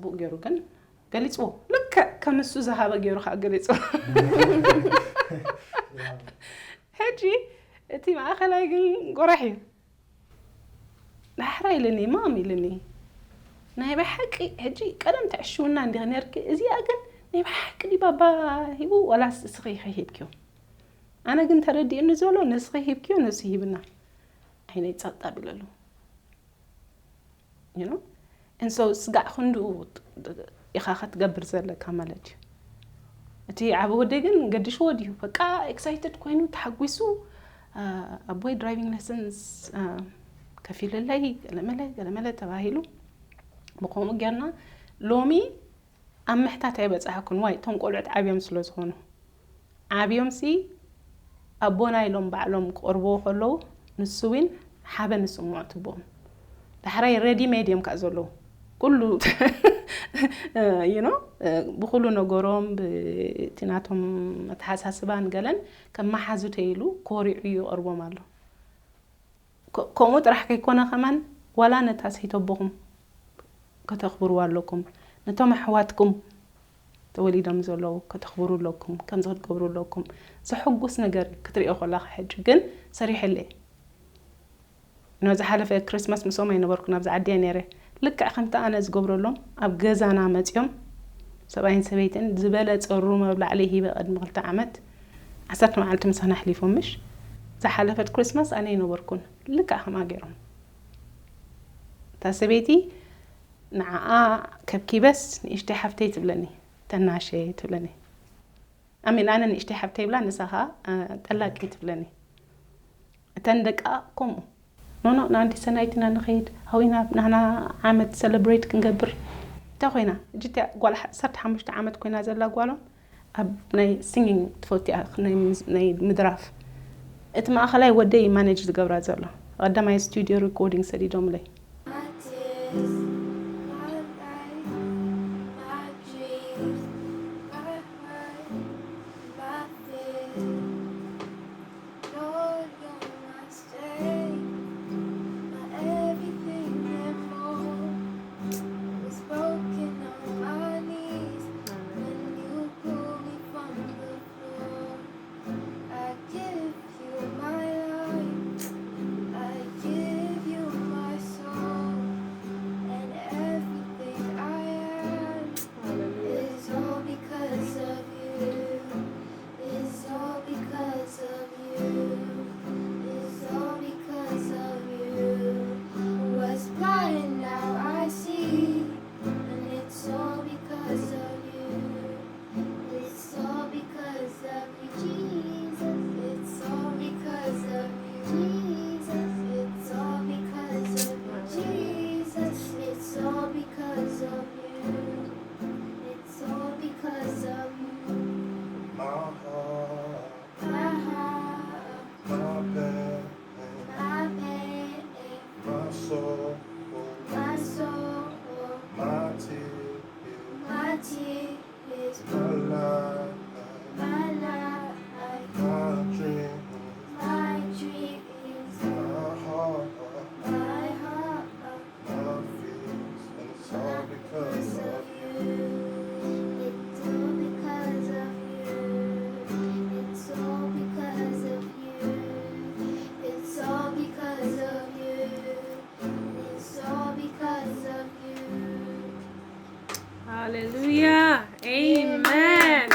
ጽቡቕ ገይሩ ግን ገሊጽዎ። ልክዕ ከም እሱ ዝሃበ ገይሩ ከኣ ገሊጽዎ። ሕጂ እቲ ማእኸላይ ግን ጎራሕ እዩ። ዳሕራ ኢልኒ፣ ማም ኢልኒ፣ ናይ ብሓቂ ሕጂ ቀደም ትዕሽውና እንዲኺ ነርኪ፣ እዚኣ ግን ናይ ብሓቂ ድዩ ባባ ሂቡ ዋላስ እስኺ ኢኺ ሂብክዮ? ኣነ ግን ተረዲኡኒ ዘሎ ንስኺ ሂብክዮ ንሱ ሂብና። ዓይነይ ጸጥ ኣቢለሉ። You know? And so ስጋዕ ክንድኡ ኢኻ ክትገብር ዘለካ ማለት እዩ። እቲ ዓቢ ወደይ ግን ገዲሽዎ ድዩ? በቃ ኤክሳይትድ ኮይኑ ተሓጒሱ፣ አ፣ ኣቦይ ድራይቪንግ ላይሰንስ፣ አ፣ ከፊልለይ ገለመለ፣ ገለመለ ተባሂሉ። ብኸምኡ ጌርና ሎሚ ኣብ ምሕታት ኣይበጻሕኩን። ዋይ፣ እቶም ቆልዑት ዓብዮም ስለ ዝኾኑ። ዓብዮምሲ ኣቦና ኢሎም ባዕሎም ክቐርብዎ ከለዉ፣ ንሱ እውን ሓበን ይስምዖ ትቦም። ዳሕራይ ሬዲ ሜድ እዮም ከኣ ዘለዉ። ኩሉ፣ you know፣ ብኹሉ ነገሮም፣ ብቲ ናቶም ኣተሓሳስባን ገለን ከም መሓዙተይ ኢሉ ኮሪዑ ይቐርቦም ኣሎ። ከ-፣ ከምኡ ጥራሕ ከይኮነ ከማን፣ ዋላ ነታ ሰይተቦኹም ከተኽብርዋ ኣለኩም። ነቶም ኣሕዋትኩም ተወሊዶም ዘለዉ ከተኽብሩ ኣለኩም፣ ከምዚ ክትገብሩ ኣለኩም። ዘሐጉስ ነገር ክትርእዮ ከለኻ ሕጂ ግን ሰሪሐለይ። ኖ ዝሓለፈ ክሪስማስ ምስኦም ኣይነበርኩን፣ ኣብዚ ዓዲ እየ ነይረ። ልክዕ ከምቲ ኣነ ዝገብረሎም ኣብ ገዛና መጺኦም ሰብኣይን ሰበይትን ዝበለጸ ሩም ኣብ ላዕሊ ሂበ ቅድሚ ክልተ ዓመት ዓሰርተ መዓልቲ ምሳና ኣሕሊፎም ምሽ። ዝሓለፈት ክሪስማስ ኣነ ኣይነበርኩን። ልክዕ ከምኣ ገይሮም። እታ ሰበይቲ ንዓኣ ከብኪበስ ንእሽተይ ሓፍተይ ትብለኒ፣ ተናሸ ትብለኒ። ኣሜን፣ ኣነ ንእሽተይ ሓፍተይ ይብላ፣ ንሳ ኸኣ፣ እ፣ ጠላቂ ትብለኒ። እተን ደቃ ከምኡ። ኖ፣ ኖ፣ ንኣንዲ ሰናይትና ንኸይድ፣ ሃዊና ናህና ዓመት ሰለብሬት ክንገብር። እንታይ ኮይና? ሕጂ እቲኣ ጓል ዓሰርተ ሓሙሽተ ዓመት ኮይና ዘላ ጓሎም ኣብ ናይ ሲንጊንግ ትፈቱ እያ፣ ናይ ምዝ-፣ ናይ ምድራፍ። እቲ ማእኸላይ ወደይ ማኔጅ ዝገብራ ዘሎ። ቀዳማይ ስቱዲዮ ሪኮርዲንግ ሰዲዶምለይ። My tears, my life, my dreams, my hurt, my fear. Lord, you're my strength, my everything and more. I was broken on my knees when you pulled me from the floor. I give you my life, I give you my soul, and everything I am is all because of you. It's all because of you. It's all because of you. Was blind, now I see, and it's all because of you. It's all because of you, Jesus. It's all because of you, Jesus. It's all because of you, Jesus. It's all because of you. It's all because of you. My heart, my heart, my pain, my pain, my soul, my soul, my tears, my tears, my life, my life, my dreams, my dreams, my heart, my heart. My fears, and it's all because of you. It's all because of you. It's all because of you. It's all because of you. It's all because of you. ሃሌሉያ። ኣሜን።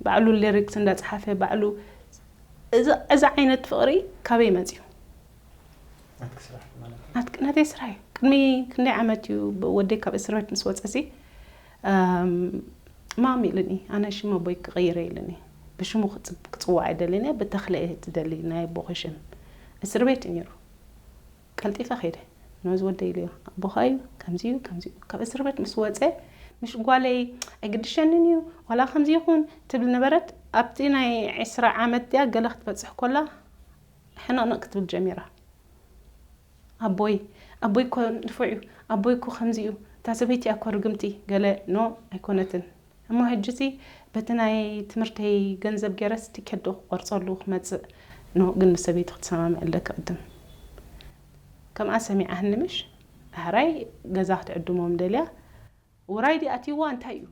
ባዕሉ ሊሪክስ እንዳጸሓፈ ባዕሉ፣ እዚ፣ እዚ ዓይነት ፍቕሪ ካበይ መጽዩ? ናትኪ ስራሕ ማለት እዩ። ናትኪ፣ ናተይ ስራሕ እዩ። ቅድሚ ክንደይ ዓመት እዩ ብ-፣ ወደይ ካብ እስር ቤት ምስ ወጸሲ፣ ኣም፣ ማም ኢልኒ፣ ኣነ ሽም ኣቦይ ክቕይረ ኢልኒ። ብሽሙ ክጽ-፣ ክጽዋዕ ኣይደልን እየ፣ ብተኽለ እየ ትደሊ፣ ናይ ኣቦኺ ሽም። እስር ቤት እዩ ነይሩ። ቀልጢፈ ከይደ። ነዚ ወደይ ኢለዮ፣ ኣቦኻ እዩ፣ ከምዚ እዩ፣ ከምዚ እዩ። ካብ እስር ቤት ምስ ወጸ፣ ምሽ ጓለይ ኣይግድሸንን እዩ፣ ዋላ ከምዚ ይኹን ትብል ነበረት። ኣብቲ ናይ ዕስራ ዓመት ድያ ገለ ክትበጽሕ ኮላ፣ ሕንቕንቕ ክትብል ጀሚራ። ኣቦይ፣ ኣቦይ እኮ ንፉዕ እዩ፣ ኣቦይ እኮ ከምዚ እዩ፣ እታ ሰበይቲ እያ እኮ ርግምቲ፣ ገለ፣ ኖ፣ ኣይኮነትን። እሞ ሕጂሲ በቲ ናይ ትምህርተይ ገንዘብ ገይረስ ቲኬት ዶ ክቆርጸሉ ክመጽእ? ኖ፣ ግን ምስ ሰበይቲ ክትሰማምዕ ኣለኪ ቅድም። ከምኣ ሰሚዓህኒ ምሽ? ሕራይ ገዛ ክትዕድሞም ደልያ፣ ውራይ ድኣ ኣትይዋ እንታይ እዩ?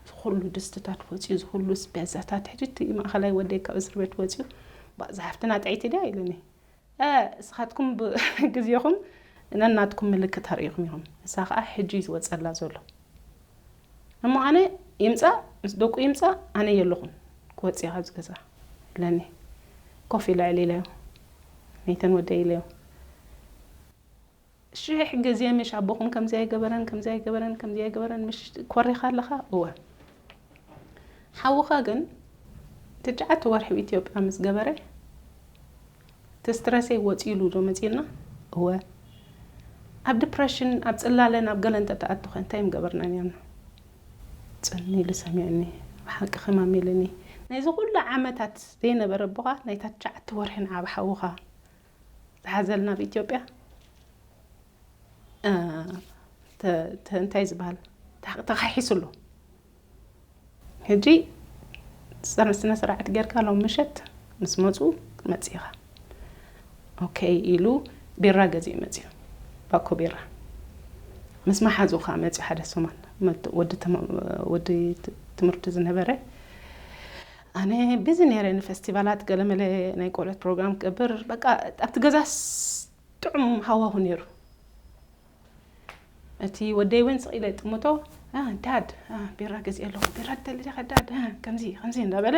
ዝኹሉ ድስትታት ወፂኡ፣ ዝኹሉ ስቤዛታት፣ ሕጂ እቲ ማእኸላይ ወደይ ካብ እስር ቤት ወፂኡ፣ "ባ፣ እዛ ሓፍትና ጥዕይቲ ድያ?" ኢሉኒ። "እ፣ እስኻትኩም ብግዜኹም ነናትኩም ምልክት ኣርእኹም ኢኹም። ንሳ ኸዓ ሕጂ እዩ ዝወፀላ ዘሎ። እሞ ኣነ ይምፃእ፣ ምስ ደቁ ይምፃእ፣ ኣነ የለኹን ክወፅእ ካብዚ ገዛ" ኢለኒ። ኮፍ ኢለ ኣዕሊለዮ። "ነይተን ወደይ" ኢለዮ። "ሽሕ ግዜ ምሽ ኣቦኹም ከምዚ ኣይገበረን፣ ከምዚ ኣይገበረን፣ ከምዚ ኣይገበረን ምሽ ኮሪኻ ኣለኻ?" "እወ።" "ሓውኻ ግን ትሽዓተ ወርሒ ኣብ ኢትዮጵያ ምስ ገበረ፣ እቲ ስትረሰይ ወፂሉ ዶ መፂልና?" "እወ።" "ኣብ ዲፕረሽን፣ ኣብ ፅላለን ኣብ ገለን ተተኣቱ ኸ እንታይ ምገበርና ነርና?" ፅን ኢሉ ሰሚዑኒ። "ብሓቂ ኸማም" ኢሉኒ። "ናይዚ ኩሉ ዓመታት ዘይነበረ ኣቦኻ ናይታ ትሽዓተ ወርሒ ንዓ ብሓውኻ ዝሓዘልና ኣብ ኢትዮጵያ፣ እ፣ ተ-፣ ተ-፣ እንታይ ዝበሃል፣ ተ-፣ ተኻሒሱ ኣሎ። ሕጂ ስነ-፣ ስነ ስርዓት ጌርካ ሎም ምሸት ምስ መፁ ክትመፅእ ኢኻ።" ኦኬ ኢሉ ቢራ ገዚኡ መፅኡ። ባኮ ቢራ። ምስ መሓዙ ኸዓ መፅኡ ሓደ ሶማል። መት-፣ ወዲ ተማ-፣ ወዲ ት-፣ ትምህርቲ ዝነበረ። ኣነ ቢዚ ነይረ፣ ንፌስቲቫላት ገለመለ ናይ ቆልዑት ፕሮግራም ክገብር። በቃ ኣብቲ ገዛስ ጥዑም ሃዋሁ ነይሩ። እቲ ወደይ እውን ስቕ ኢለ ይጥምቶ፣ "እ፣ ዳድ፣ እ፣ ቢራ ገዚአ ኣለኹ፣ ቢራ ትደሊ ዲኻ ዳድ? እ፣ ከምዚ፣ ከምዚ" እንዳበለ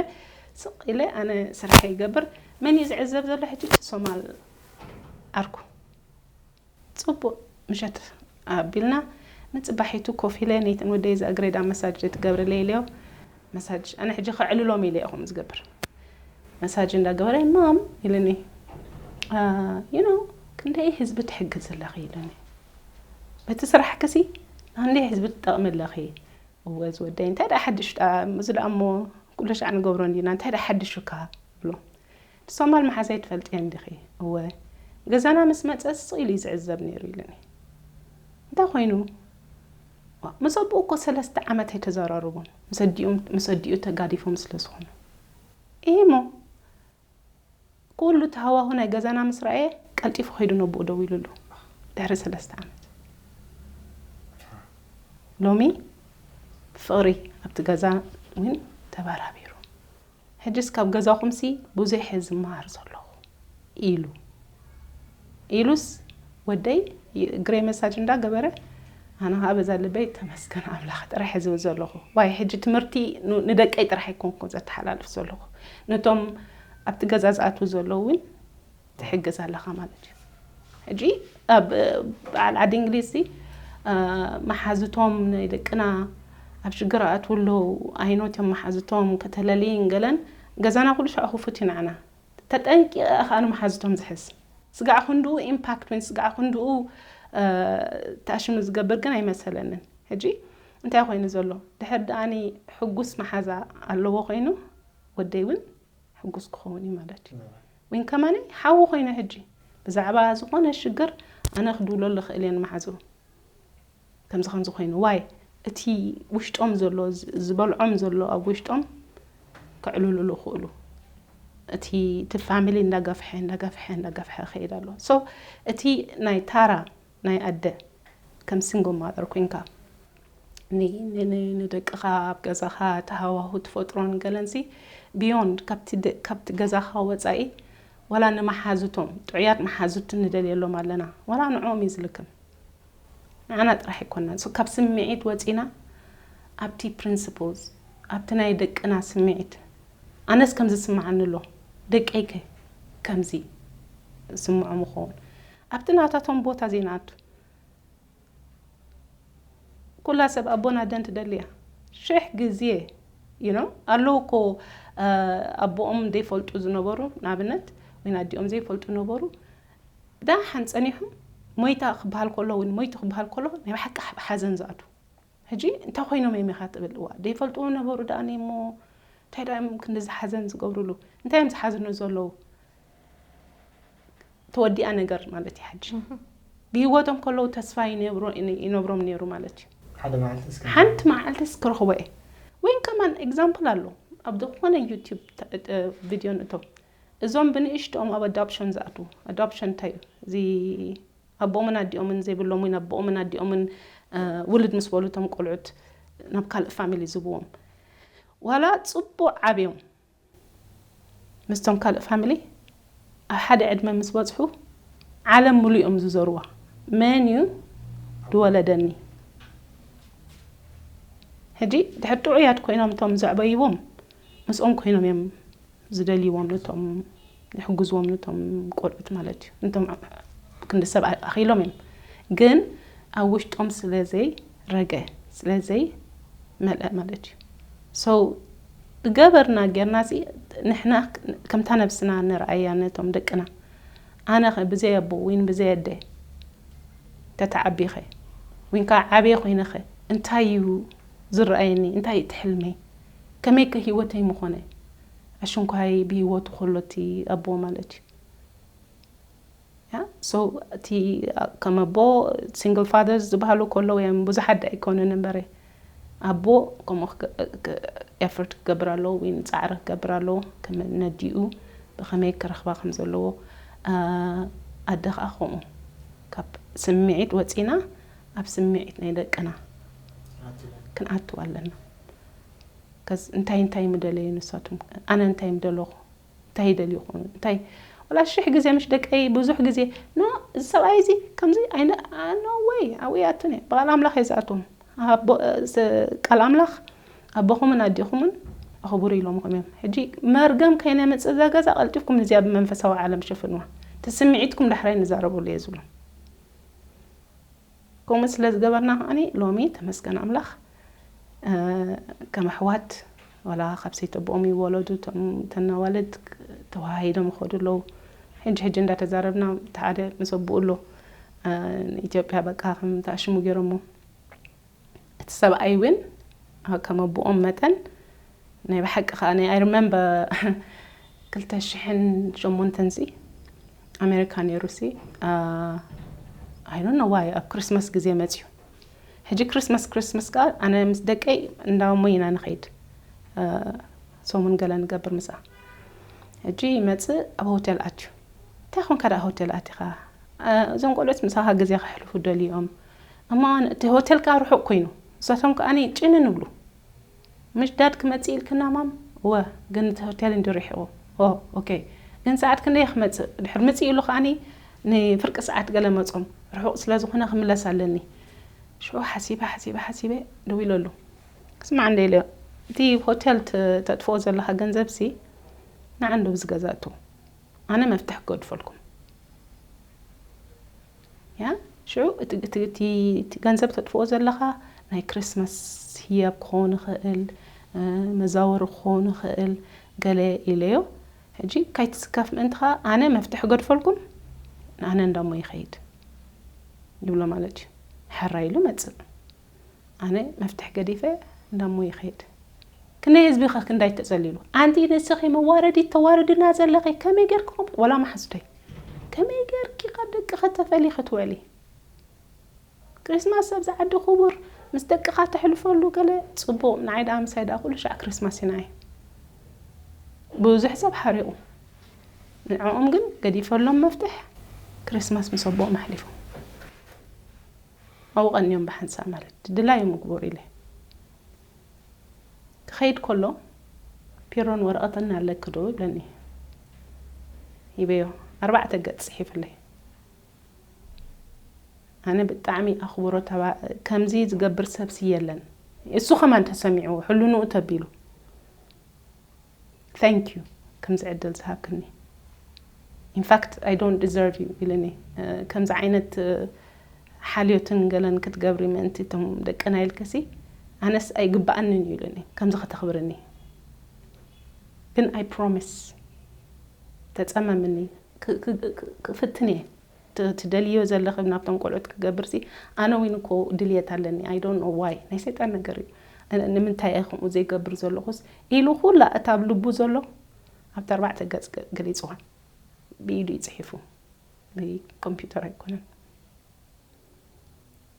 ስቕ ኢለ ኣነ ስራሕ ይገብር። መን እዩ ዝዕዘብ ዘሎ ሕጂ? እቲ ሶማል ዓርኩ። ጽቡቕ ምሸት ኣቢልና ንጽባሒቱ ኮፍ ኢለ፣ "ነይተን ወደይ፣ እዛ እግረይ ደኣ መሳጅ ትገብርለይ?" ኢለዮ። መሳጅ፣ ኣነ ሕጂ ከዕልሎም ኢለ እየ ከምኡ ዝገብር። መሳጅ እንዳገበረ፣ "ማም" ኢሉኒ፣ "ዩ ኖ ክንደይ ህዝቢ ትሕግዝ ኣለኺ?" ኢሉኒ። "በቲ ስራሕክሲ ክንደይ ህዝቢ ትጠቕሚ ኣለኺ?" "እወ ዝወደይ፣ እንታይ ደኣ ሓድሽ ደኣ፣ እዚ ደኣ እሞ ኩሉ ሻዕ ንገብሮ እንዲና፣ እንታይ ደኣ ሓድሹካ?" ብሎ። "ንሶማል መሓዛይ ትፈልጥየን ዲኺ?" "እወ፣ ገዛና ምስ መጸ ስቕ ኢሉ እዩ ዝዕዘብ ነይሩ" ኢሉኒ። "እንታይ ኮይኑ?" "ዋ፣ ምስ ኣቦኡ እኮ ሰለስተ ዓመት ኣይተዘራረቡን፣ ምስ ኣዲኦም፣ ምስ ኣዲኡ ተጋዲፎም ስለ ዝኾኑ። እሞ ኩሉ እቲ ሃዋሁ ናይ ገዛና ምስ ረኣየ፣ ቀልጢፉ ከይዱ ነቦኡ ደዊሉሉ ድሕሪ ሰለስተ ዓመት። ሎሚ ፍቕሪ ኣብቲ ገዛ እውን ተበራቢሩ። ሕጅስ ካብ ገዛኹምሲ ብዙሕ እየ ዝመሃር ዘለኹ" ኢሉ። ኢሉስ ወደይ ይ-፣ ግሬ መሳጅ እንዳገበረ፣ ኣነ ኸዓ በዛ ልበይ "ተመስገን ኣምላኽ" ጥራሕ እየ ዝብል ዘለኹ። ዋይ፣ ሕጂ ትምህርቲ ን-፣ ንደቀይ ጥራሕ ኣይኮንኩን ዘተሓላልፍ ዘለኹ። ነቶም ኣብቲ ገዛ ዝኣትዉ ዘለዉ እውን ትሕግዝ ኣለኻ ማለት እዩ። ሕጂ ኣብ በዓል ዓዲ እንግሊዝ ሲ፣ እ፣ መሓዙቶም ናይ ደቅና ኣብ ሽግር ኣእትዉ ኣለዉ። ኣይኖት እዮም መሓዙቶም ከተለልይን ገለን። ገዛና ኩሉ ሻዕ ክፉት እዩ ንዓና። ተጠንቂቐ ኸኣ ንመሓዙቶም ዝሕዝ። ስጋዕ ክንድኡ ኢምፓክት ወይ ስጋዕ ክንድኡ፣ እ፣ ተኣሽሙ ዝገብር ግን ኣይመሰለንን። ሕጂ እንታይ ኮይኑ ዘሎ? ድሕር ደኣኒ ሕጉስ መሓዛ ኣለዎ ኮይኑ፣ ወደይ እውን ሕጉስ ክኸውን እዩ ማለት እዩ። ወይን ከማኒ ሓዊ ኮይኑ ሕጂ ብዛዕባ ዝኾነ ሽግር ኣነ ክድውለሉ ክእል እየ ንመሓዙ። ከምዚ ከምዚ ኮይኑ፣ ዋይ፣ እቲ ውሽጦም ዘሎ፣ ዝ-፣ ዝበልዖም ዘሎ ኣብ ውሽጦም ከዕልሉሉ ይኽእሉ። እቲ፣ እቲ ፋሚሊ እንዳገፍሐ፣ እንዳገፍሐ፣ እንዳገፍሐ ይኸይድ ኣሎ። ሶ፣ እቲ ናይ ታራ፣ ናይ ኣደ፣ ከም ሲንግል ማዘር ኮይንካ፣ ን-፣ ን-፣ ን-፣ ንደቅኻ ኣብ ገዛኻ ተሃዋሁ ትፈጥሮን ገለንሲ፣ ቢዮንድ ካብቲ ደ-፣ ካብቲ ገዛኻ ወጻኢ፣ ዋላ ንመሓዙቶም፣ ጥዑያት መሓዙቲ ንደልየሎም ኣለና። ዋላ ንዕኦም እዩ ዝልክም። ንዓና ጥራሕ ኣይኮናን። ሶ፣ ካብ ስምዒት ወጺና ኣብቲ ፕሪንሲፕልስ፣ ኣብቲ ናይ ደቅና ስምዒት፣ ኣነስ ከምዚ ዝስምዓኒ ኣሎ፣ ደቀይ ከ ከምዚ ዝስምዖም ይኸውን። ኣብቲ ናታቶም ቦታ ዘይንኣቱ። ኩላ ሰብ ኣቦን ኣደን ትደሊ እያ። ሽሕ ግዜ፣ you know፣ ኣለዉ እኮ፣ እ፣ ኣቦኦም ዘይፈልጡ ዝነበሩ፣ ንኣብነት፣ ወይ ኣዲኦም ዘይፈልጡ ነበሩ። ደሓን ጸኒሖም፣ ሞይታ ክበሃል ከሎ፣ ወይ ሞይቱ ክበሃል ከሎ፣ ናይ ብሓቂ ሓ-፣ ሓዘን ዝኣትዉ። ሕጂ እንታይ ኮይኖም እዮም ኢኻ ትብል? እዋ፣ ዘይፈልጥዎ ነበሩ ደኣ እሞ፣ እንታይ ደኣ እዮም ክንድዚ ሓዘን ዝገብሩሉ? እንታይ እዮም ዝሓዝኑ ዘለዉ? ተወዲኣ ነገር ማለት እዩ። ሕጂ እህ። ብህይወቶም ከለዉ ተስፋ ይነብሮ-፣ ይነብሮም ነይሩ ማለት እዩ። ሓደ መዓልቲ እስከ ሓንቲ መዓልትስ ክረኽቦ እየ። ወይን ከማን ኤግዛምፕል ኣሎ። ኣብ ዝኾነ ዩቲዩብ ተ-፣ ተ-፣ ቪድዮ ንእቶም። እዞም ብንእሽቶኦም ኣብ ኣዳፕሽን ዝኣትዉ። ኣዳፕሽን እንታይ እዩ? እዚ ኣቦኦምን ኣዲኦምን ዘይብሎም ወይ ኣቦኦምን ኣዲኦምን ውልድ ምስ በሉ እቶም ቆልዑት ናብ ካልእ ፋሚሊ ዝብዎም ዋላ ፅቡቅ ዓብዮም ምስቶም ካልእ ፋሚሊ ኣብ ሓደ ዕድመ ምስ በፅሑ ዓለም ሙሉ እዮም ዝዘርዋ። መን እዩ ዝወለደኒ? ሕጂ ድሕር ጥዑያት ኮይኖም እቶም ዘዕበይዎም ምስኦም ኮይኖም እዮም ዝደልይዎም፣ ነቶም ይሕግዝዎም፣ ነቶም ቆልዑት ማለት እዩ። ነቶም ክንዲ ሰብ ኣኺሎም እዮም፣ ግን ኣብ ውሽጦም ስለዘይ ረገ ስለዘይ መልአ ማለት እዩ። So ዝገበርና ጌርና ሲ ንሕና ከምታ ነብስና ንርኣያ ነቶም ደቅና። ኣነ ኸ ብዘይ ኣቦ ወይን ብዘይ ኣደ ተተዓቢኸ ወይን ከዓ ዓብየ ኮይነኸ እንታይ እዩ ዝረኣየኒ? እንታይ እዩ ትሕልመይ? ከመይ ከ ህይወተይ ምኾነ? ኣሽንኳይ ብህይወቱ ከሎ እቲ ኣቦ ማለት እዩ። ያ so እቲ ከም ኣቦ ሲንግል ፋዘርስ ዝበሃሉ ከለዉ እዮም ብዙሓት ዳ ኣይኮኑን እምበረ ኣቦ ከምኡ ኤፈርት ክገብር ኣለዎ ወይ ፃዕሪ ክገብር ኣለዎ ከም ነዲኡ ብኸመይ ክረኽባ ከም ዘለዎ። ኣደ ከዓ ከምኡ ካብ ስምዒት ወፂና ኣብ ስምዒት ናይ ደቅና ክንኣትው ኣለና። ከዚ እንታይ እንታይ ምደለዩ ንሳቶም ኣነ እንታይ ምደለኹ እንታይ ይደልዩ ይኾኑ እንታይ ወላ ሽሕ ግዜ ምሽ ደቀይ ብዙሕ ግዜ ኖ እዚ ሰብኣይ እዚ ከምዚ ኣይነ no way ኣብኡ ይኣቱን እየ ብቓል ኣምላኽ እየ ዝኣትዎም። ቃል ኣምላኽ ኣቦኹምን ኣዲኹምን ኣኽብሩ ኢሎምኹም እዮም። ሕጂ መርገም ከይነምፅእ እዛ ገዛ ቀልጢፍኩም እዚኣ ብመንፈሳዊ ዓለም ሽፍንዋ እቲ ስምዒትኩም ዳሕራይ ንዛረበሉ እየ ዝብሎም። ከምኡ ስለ ዝገበርና ከዓኒ ሎሚ ተመስገን ኣምላኽ ከም ኣሕዋት ዋላ ካብ ሰይተቦኦም ይወለዱ እተን ኣዋልድ ተዋሃሂዶም ይኸዱ ኣለዉ። ሕጂ ሕጂ እንዳተዛረብና እቲ ሓደ ምስ ኣቦኡ ኣሎ ንኢትዮጵያ በቃ ከም ተኣሽሙ ገይሮሞ እቲ ሰብኣይ እውን ከም ኣቦኦም መጠን ናይ ብሓቂ ከዓ ናይ I remember ክልተ ሽሕን ሸሞንተን ሲ ኣሜሪካ ነይሩ ሲ I don't know why ኣብ ክሪስማስ ግዜ መፅዩ። ሕጂ ክሪስማስ ክሪስማስ ከዓ ኣነ ምስ ደቀይ እንዳሞ ኢና ንኸይድ ሰሙን ገለ ንገብር ምስኣ። ሕጂ ይመፅእ ኣብ ሆቴል ኣትዩ እንታይ ኮንካ ደኣ ሆቴል ኣቲኻ? እዞም ቆልዑት ምሳኻ ግዜ ከሕልፉ ደልዮም እሞ እቲ ሆቴል ከዓ ርሑቕ ኮይኑ እሳቶም ከዓ ጭንን ይብሉ። ምሽ ዳድ ክመፅእ ኢልክና ማም? እወ ግን እቲ ሆቴል እንዲ ርሒቑ። ኦ okay ግን ሰዓት ክንደይ ክመፅእ? ድሕር ምፅእ ኢሉ ከዓኒ ንፍርቂ ሰዓት ገለ መፆም ርሑቕ ስለ ዝኾነ ክምለስ ኣለኒ። ሽዑ ሓሲበ ሓሲበ ሓሲበ ደዊለሉ ክስማዕ እንደ ኢለ እቲ ሆቴል ተጥፍኦ ዘለኻ ገንዘብ ሲ ንዓ እንዶ ብዝገዛእቶ ኣነ መፍትሕ ክገድፈልኩም ያ ሽዑ እቲ ገንዘብ ተጥፍኦ ዘለኻ ናይ ክሪስማስ ህያብ ክኸውን ይኽእል መዛወሪ ክኸውን ይኽእል ገለ ኢለዮ። ሕጂ ካይትስከፍ ምእንቲ ኸዓ ኣነ መፍትሒ ገድፈልኩም ኣነ እንዳሞ ይኸይድ ይብሎ ማለት እዩ። ሕራይ ኢሉ መፅእ ኣነ መፍትሒ ገዲፈ እንዳሞ ይኸይድ። ክንደይ ህዝቢ ኸ ክንዳይ ተፀሊሉ ኣንቲ ንስኺ መዋረዲት ተዋርድና ዘለኺ ከመይ ጌርክኹም ወላ መሓዙተይ ከመይ ጌርኪ ካብ ደቂ ኸተፈሊ ክትውዕሊ ክሪስማስ ኣብ ዝዓዲ ክቡር ምስ ደቅኻ ተሕልፈሉ ገለ ፅቡቕ ንዓይ ደኣ ምሳይ ደኣ ኩሉ ሻዕ ክሪስማስ ኢና እየ ብዙሕ ሰብ ሓሪቑ ንዕኦም ግን ገዲፈሎም መፍትሕ ክሪስማስ ምስ ኣቦኦም ኣሕሊፎም ኣብኡ ቀንዮም ብሓንሳእ ማለት ድላዮም ግቡር ኢለ ክኸይድ ከሎ ፒሮን ወረቐትን ኣለኪ ዶ ይብለኒ ሂበዮ ኣርባዕተ ገፅ ፅሒፍለይ ኣነ ብጣዕሚ ኣኽብሮት ከምዚ ዝገብር ሰብሲ የለን እሱ ከማን ተሰሚዕዎ ሕልንኡ ተቢሉ thank you ከምዚ ዕድል ዝሃብክኒ in fact I don't deserve you ኢሉኒ ከምዚ ዓይነት ሓልዮትን ገለን ክትገብሪ ምእንቲ እቶም ደቅና ኢልክሲ ኣነስ ኣይግባኣንን እዩ ኢሉኒ ከምዚ ከተኽብርኒ ግን I promise ተፀመምኒ ክፍትን እየ ትደልዮ ዘለኺ ናብቶም ቆልዑት ክገብር ሲ ኣነ ዊን እኮ ድልየት ኣለኒ I don't know why ናይ ሰይጣን ነገር እዩ ንምንታይ እየ ከምኡ ዘይገብር ዘለኹስ ኢሉ ኩላ እታ ኣብ ልቡ ዘሎ ኣብቲ ኣርባዕተ ገፅ ገሊፅዋ ብኢዱ እዩ ፅሒፉ ብኮምፒውተር ኣይኮነን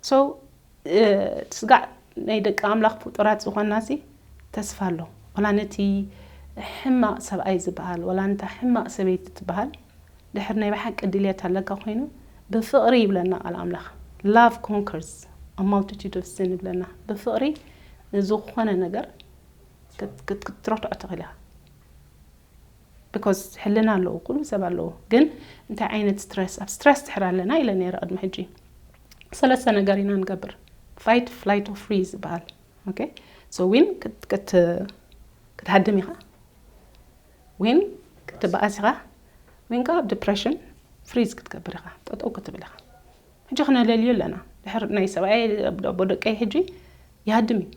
so ስጋዕ ናይ ደቂ ኣምላኽ ፍጡራት ዝኾንና ሲ ተስፋ ኣሎ ወላ ነቲ ሕማቕ ሰብኣይ ዝበሃል ወላ ነታ ሕማቕ ሰበይቲ ትበሃል ድሕር ናይ ብሓቂ ድልየት ኣለካ ኮይኑ ብፍቕሪ ይብለና ቃል ኣምላኽ። Love conquers a multitude of sin ይብለና። ብፍቕሪ ንዝኾነ ነገር ክትረትዖ ትኽእል ኢኻ። Because ሕልና ኣለዎ፣ ኩሉ ሰብ ኣለዎ። ግን እንታይ ዓይነት ስትረስ፣ ኣብ ስትረስ ትሕር ኣለና ኢለ ነረ ቅድሚ ሕጂ። ሰለስተ ነገር ኢና ንገብር። Fight, flight or freeze ዝበሃል። Okay? So ዊን ክትሃድም ኢኻ፣ ዊን ክትበኣስ ኢኻ፣ ዊን ከዓ ኣብ ዲፕሬሽን ፍሪዝ ክትገብር ኢኻ፣ ጠጠው ክትብል ኢኻ። ሕጂ ክነለልዩ ኣለና። ድሕር ናይ ሰብኣይ ኣቦ ደቀይ ሕጂ ይሃድም እዩ።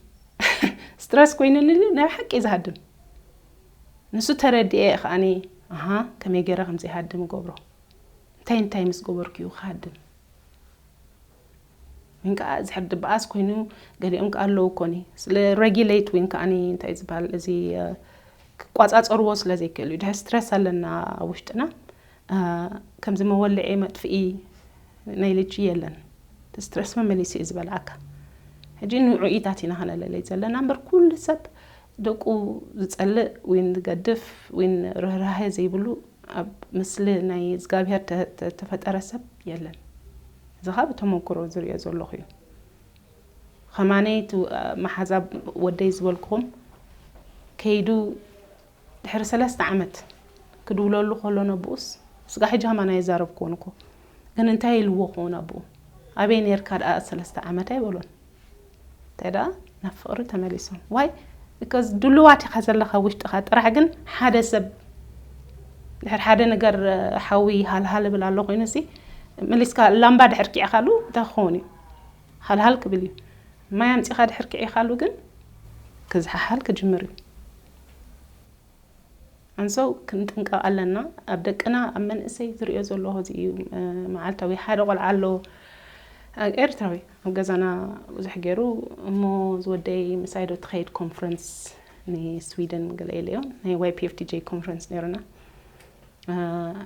ስትረስ ኮይኑኒ ናይ ሓቂ ዝሃድም። ንሱ ተረድኤ ከዓኒ፣ ኣሃ፣ ከመይ ገይረ ከም ዘይሃድም እገብሮ። እንታይ እንታይ ምስ ገበርኩ እዩ ክሃድም? ምን ከዓ ዝሕር ድበኣስ ኮይኑ፣ ገሊኦም ከዓ ኣለዉ ኮኒ። ስለ ሬጊሌት ዊን ከዓኒ እንታይ ዝበሃል እዚ፣ እ፣ ክቋጻጸርዎ ስለ ዘይክእል እዩ። ድሕር ስትረስ ኣለና ኣብ ውሽጥና፣ እ፣ ከምዚ መወልዒ መጥፍኢ ናይ ልጂ የለን። እቲ ስትረስ መመሊሱ እዩ ዝበልዓካ። ሕጂ ንዑኢታት ኢና ከነለለይ ዘለና እምበር ኩሉ ሰብ ደቁ ዝጸልእ ዊን ዝገድፍ ዊን ርህራሄ ዘይብሉ ኣብ ምስሊ ናይ እግዚኣብሔር ተ-፣ ተ-፣ ተፈጠረ ሰብ የለን። እዚ ኸኣ ብተመክሮ ዝርእዮ ዘለኹ እዩ። ኸማነይ እቲ መሓዛ ወደይ ዝበልኩኹም ከይዱ ድሕሪ ሰለስተ ዓመት ክድውለሉ ከሎ ነብኡስ፣ ስጋ ሕጂ ኸማን ኣይዛረብክዎን እኮ። ግን እንታይ ኢልዎ ክኸውን ኣብኡ? ኣበይ ነርካ ደኣ ሰለስተ ዓመት ኣይበሎን። እንታይ ደኣ ናብ ፍቕሪ ተመሊሶም። ዋይ? Because ድሉዋት ኢኻ ዘለኻ ውሽጥኻ ጥራሕ፣ ግን ሓደ ሰብ ድሕር ሓደ ነገር፣ እ፣ ሓዊ ሃልሃል እብል ኣሎ ኮይኑ ሲ፣ መሊስካ ላምባ ድሕር ኪዕኻሉ እንታይ ክኸውን እዩ? ሃልሃል ክብል እዩ። ማይ ኣምጺኻ ድሕር ኪዒኻሉ ግን ክዝሓሓል ክጅምር እዩ። And so ክንጥንቀቕ ኣለና። ኣብ ደቅና፣ ኣብ መንእሰይ ዝርእዮ ዘለኹ እዚ እዩ፣ እ፣ መዓልታዊ ሓደ ቆልዓ ኣሎ፣ እ፣ ኤርትራዊ ኣብ ገዛና ብዙሕ ገይሩ እሞ ዝወደይ ምሳይ ዶ ትኸይድ ኮንፈረንስ ንስዊድን ገለ ኢለዮ፣ ናይ ዋይ ፒ ኤፍ ቲ ጄ ኮንፈረንስ ነይሩና። እ፣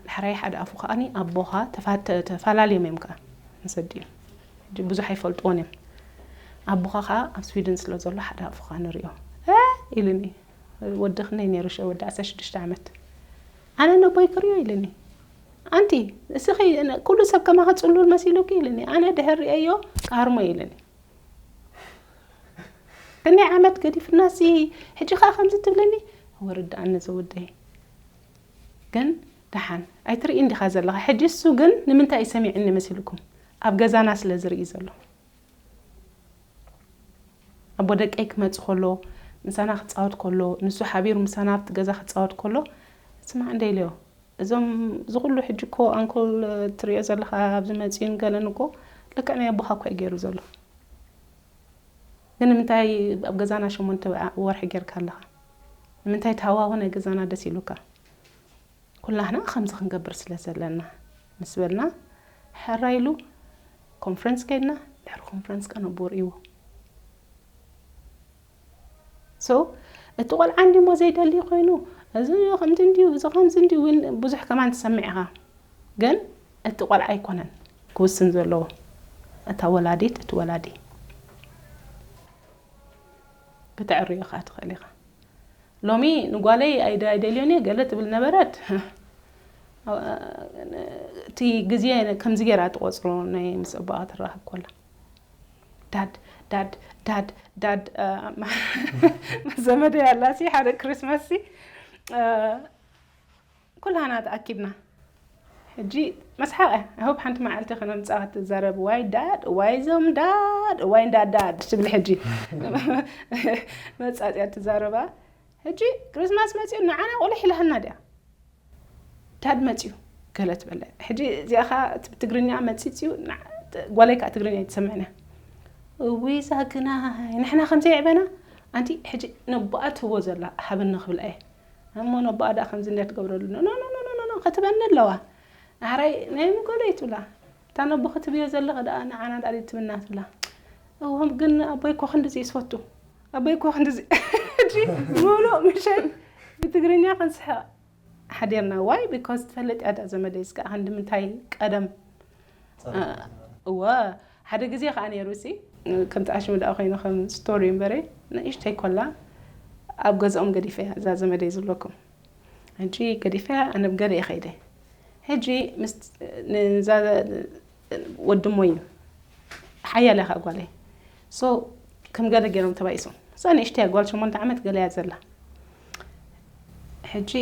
ድሕራይ ሓደ ኣፉ ከዓኒ ኣቦኻ ተፋ-፣ ተ-፣ ተፈላለዮም እዮም ከኣ ምስ ኣዲኡ። ሕጂ ብዙሕ ኣይፈልጥዎን እዮም። ኣቦኻ ከኣ ኣብ ስዊድን ስለ ዘሎ ሓደ ኣፉኻ ንርእዮ። እ፣ ኢሉኒ። ወዲ ክንደይ ነይሩ? ሸ-፣ ወዲ ዓሰርተ ሽዱሽተ ዓመት። ኣነ ነቦይ ክርእዮ ኢሉኒ። ኣንቲ፣ እስኺ ነ-፣ ኩሉ ሰብ ከማኺ ጽሉል መሲሉኪ ኢሉኒ። ኣነ ድሕር ርእየዮ ክሃርሞ ኢሉኒ። ክንደይ ዓመት ገዲፍናሲ፣ ሕጂ ኸኣ ከምዚ ትብለኒ? ወርድኣኒ ዝውደይ። ግን ደሓን፣ ኣይትርኢ እንዲኻ ዘለኻ። ሕጂ እሱ ግን ንምንታይ እዩ ሰሚዕኒ መሲልኩም? ኣብ ገዛና ስለ ዝርኢ ዘሎ። ኣቦ ደቀይ ክመጽእ ከሎ፣ ምሳና ክጻወት ከሎ፣ ንሱ ሓቢሩ ምሳና ኣብቲ ገዛ ክጻወት ከሎ፣ ስማዕ እንደ ኢለዮ፣ እዞም፣ እዚ ኩሉ ሕጂ እኮ ኣንኮል ትርእዮ ዘለኻ ኣብዚ መጺኡን ገለን እኮ ልክዕ ናይ ኣቦኻ እኮ እዩ ገይሩ ዘሎ። ግን ንምንታይ ኣብ ገዛና ሸሞንተ ወርሒ ጌርካ ኣለኻ? ንምንታይ እቲ ሃዋሁ ናይ ገዛና ደስ ኢሉካ? ኩላህና ከምዚ ክንገብር ስለ ዘለና ምስ በልና፣ ሕራይ ኢሉ ኮንፈረንስ ከይድና፣ ድሕሪ ኮንፈረንስ ከኣ ነቦ ርእይዎ። So፣ እቲ ቆልዓ እንዲሞ ዘይደሊ ኮይኑ፣ እዚ ከምዚ እንዲዩ፣ እዚ ከምዚ እንዲዩ፣ እውን ብዙሕ ከማን ትሰምዕ ኢኻ። ግን እቲ ቆልዓ ኣይኮነን ክውስን ዘለዎ፣ እታ ወላዲት፣ እቲ ወላዲ። ከተዕርዮ ኸኣ ትኽእል ኢኻ። ሎሚ ንጓለይ ኣይደ-፣ ኣይደልዮን እየ ገለ ትብል ነበረት። እቲ ግዜ ከምዚ ገይራ ትቖጽሮ፣ ናይ ምስ ኣቦኣ ትራኸብ ከላ። ዳድ፣ ዳድ፣ ዳድ፣ ዳድ፣ እ፣ ዘመደይ ኣላ ሲ፣ ሓደ ክሪስማስ ሲ፣ እ፣ ኩላና ተኣኪብና። ሕጂ መስሓቕ እያ። I hope ሓንቲ መዓልቲ ከነምጽኣ ክትዛረብ፣ ዋይ ዳድ፣ ዋይ ዞም ዳድ፣ ዋይ እንዳ ዳድ ትብል ሕጂ። መጻጽያ ትዛረባ። ሕጂ ክሪስማስ መጺኡ ንዓና ቁልሕ ኢላትና ድያ? ዳድ መጺኡ ገለ ትበለ። ሕጂ እዚኣ ኸኣ እቲ ብትግርኛ መጺጽዩ፣ ንዓ-፣ ጓለይ ከኣ ትግርኛ ኣይትሰምዕን እያ። እውይ ዛግናይ፣ ንሕና ከምዚ የዕበና። ኣንቲ ሕጂ ነቦኣ ትህቦ ዘላ ሃበኒ ክብላ እየ። እሞ ነቦኣ ደኣ ከምዚ እንድያ ትገብረሉ። ኖ፣ ኖ፣ ኖ፣ ኖ፣ ኖ፣ ኖ፣ ኖ፣ ክትበኒ ኣለዋ። ኣሕራይ ናይ ምጎለይ ትብላ። እታ ነቦኺ ትብዮ ዘለኺ ደኣ ንዓና ደኣ ድዩ ትብና ትብላ። እዎም ግን ኣቦይ እኮ ክንድዚ እዩ ዝፈቱ። ኣቦይ እኮ ክንድዚ። ሕጂ ሙሉእ ምሸት ብትግርኛ ክንስሕቕ ሓዲርና። ዋይ? ቢኮዝ ትፈልጥ እያ እታ ዘመደይ፣ እስከ ክንዲ ምንታይ ቀደም። ጸርፊ። እ፣ እወ፣ ሓደ ግዜ ከኣ ነይሩ ሲ፣ ከምቲ ኣሽሙ ደኣ ኮይኑ ከም ስቶሪ እምበረ፣ ንእሽተይ ኮላ ኣብ ገዛኦም ገዲፈያ፣ እዛ ዘመደይ ዝብለኩም። ሕጂ ገዲፈያ፣ ኣነ ብገለ እየ ከይደ። ሕጂ ምስ፣ ንዛ ወዲ እሞ እዩ ሓያል እያ ጓለይ። So ከም ገለ ገይሮም ተባኢሶም። እዛ ንእሽተይ ጓል ሸሞንተ ዓመት ገለ እያ ዘላ። ሕጂ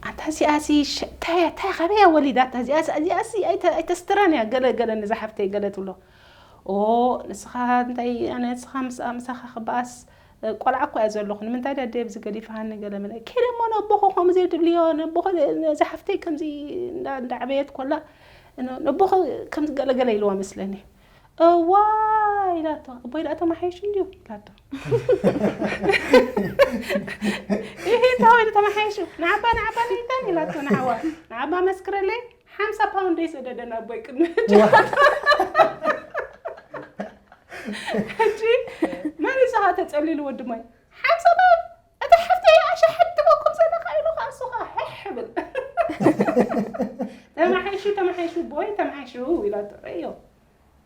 ኣታ እዚኣሲ እንታይ እያ፣ እንታይ ካበይ እያ ወሊዳ ኣታ እዚኣሲ፣ እዚኣሲ ኣይተ- ኣይተስትራን እያ፣ ገለ ገለ ነዛ ሓፍተይ ገለ ትብሎ። ኦ ንስኻ እንታይ ኣነ ንስኻ ምስ ምሳኻ ክበኣስ ቆልዓ እኮ እያ ዘለኹ፣ ንምንታይ ደደ ብዚ ገዲፍሃኒ ገለ መለ። ከይደ እሞ ነቦኸ ከምኡ ዘይትብልዮ፣ ነቦኸ ነዛ ሓፍተይ ከምዚ እንዳ- እንዳዕበየት ኮላ ነቦኸ ከምዚ ገለ ገለ ኢልዋ መስለኒ። እዋ ኢላቶ። ኣቦይ ደኣ ተማሓይሹ እንድዩ ኢላቶ። ይሄ ታወይ ተማሓይሹ ንዓባ ንዓባ ነይታን ኢላቶ ንዓዋ ንዓባ መስክረለይ ሓምሳ ፓውንድ ይሰደደን ኣቦይ ቅድሚ ሕጂ። ሕጂ መን ይስኻ ተጸሊሉ ወዲ ማይ ሓምሳ ፓውንድ እታ ሓፍተይ ኣሸሓት ትበኩም ዘለኻ ኢሉ ኸዓ እሱ ኸዓ ሕሕ ብል። ተማሓይሹ ተማሓይሹ ቦይ ተማሓይሹ ኢላቶ ረዮ።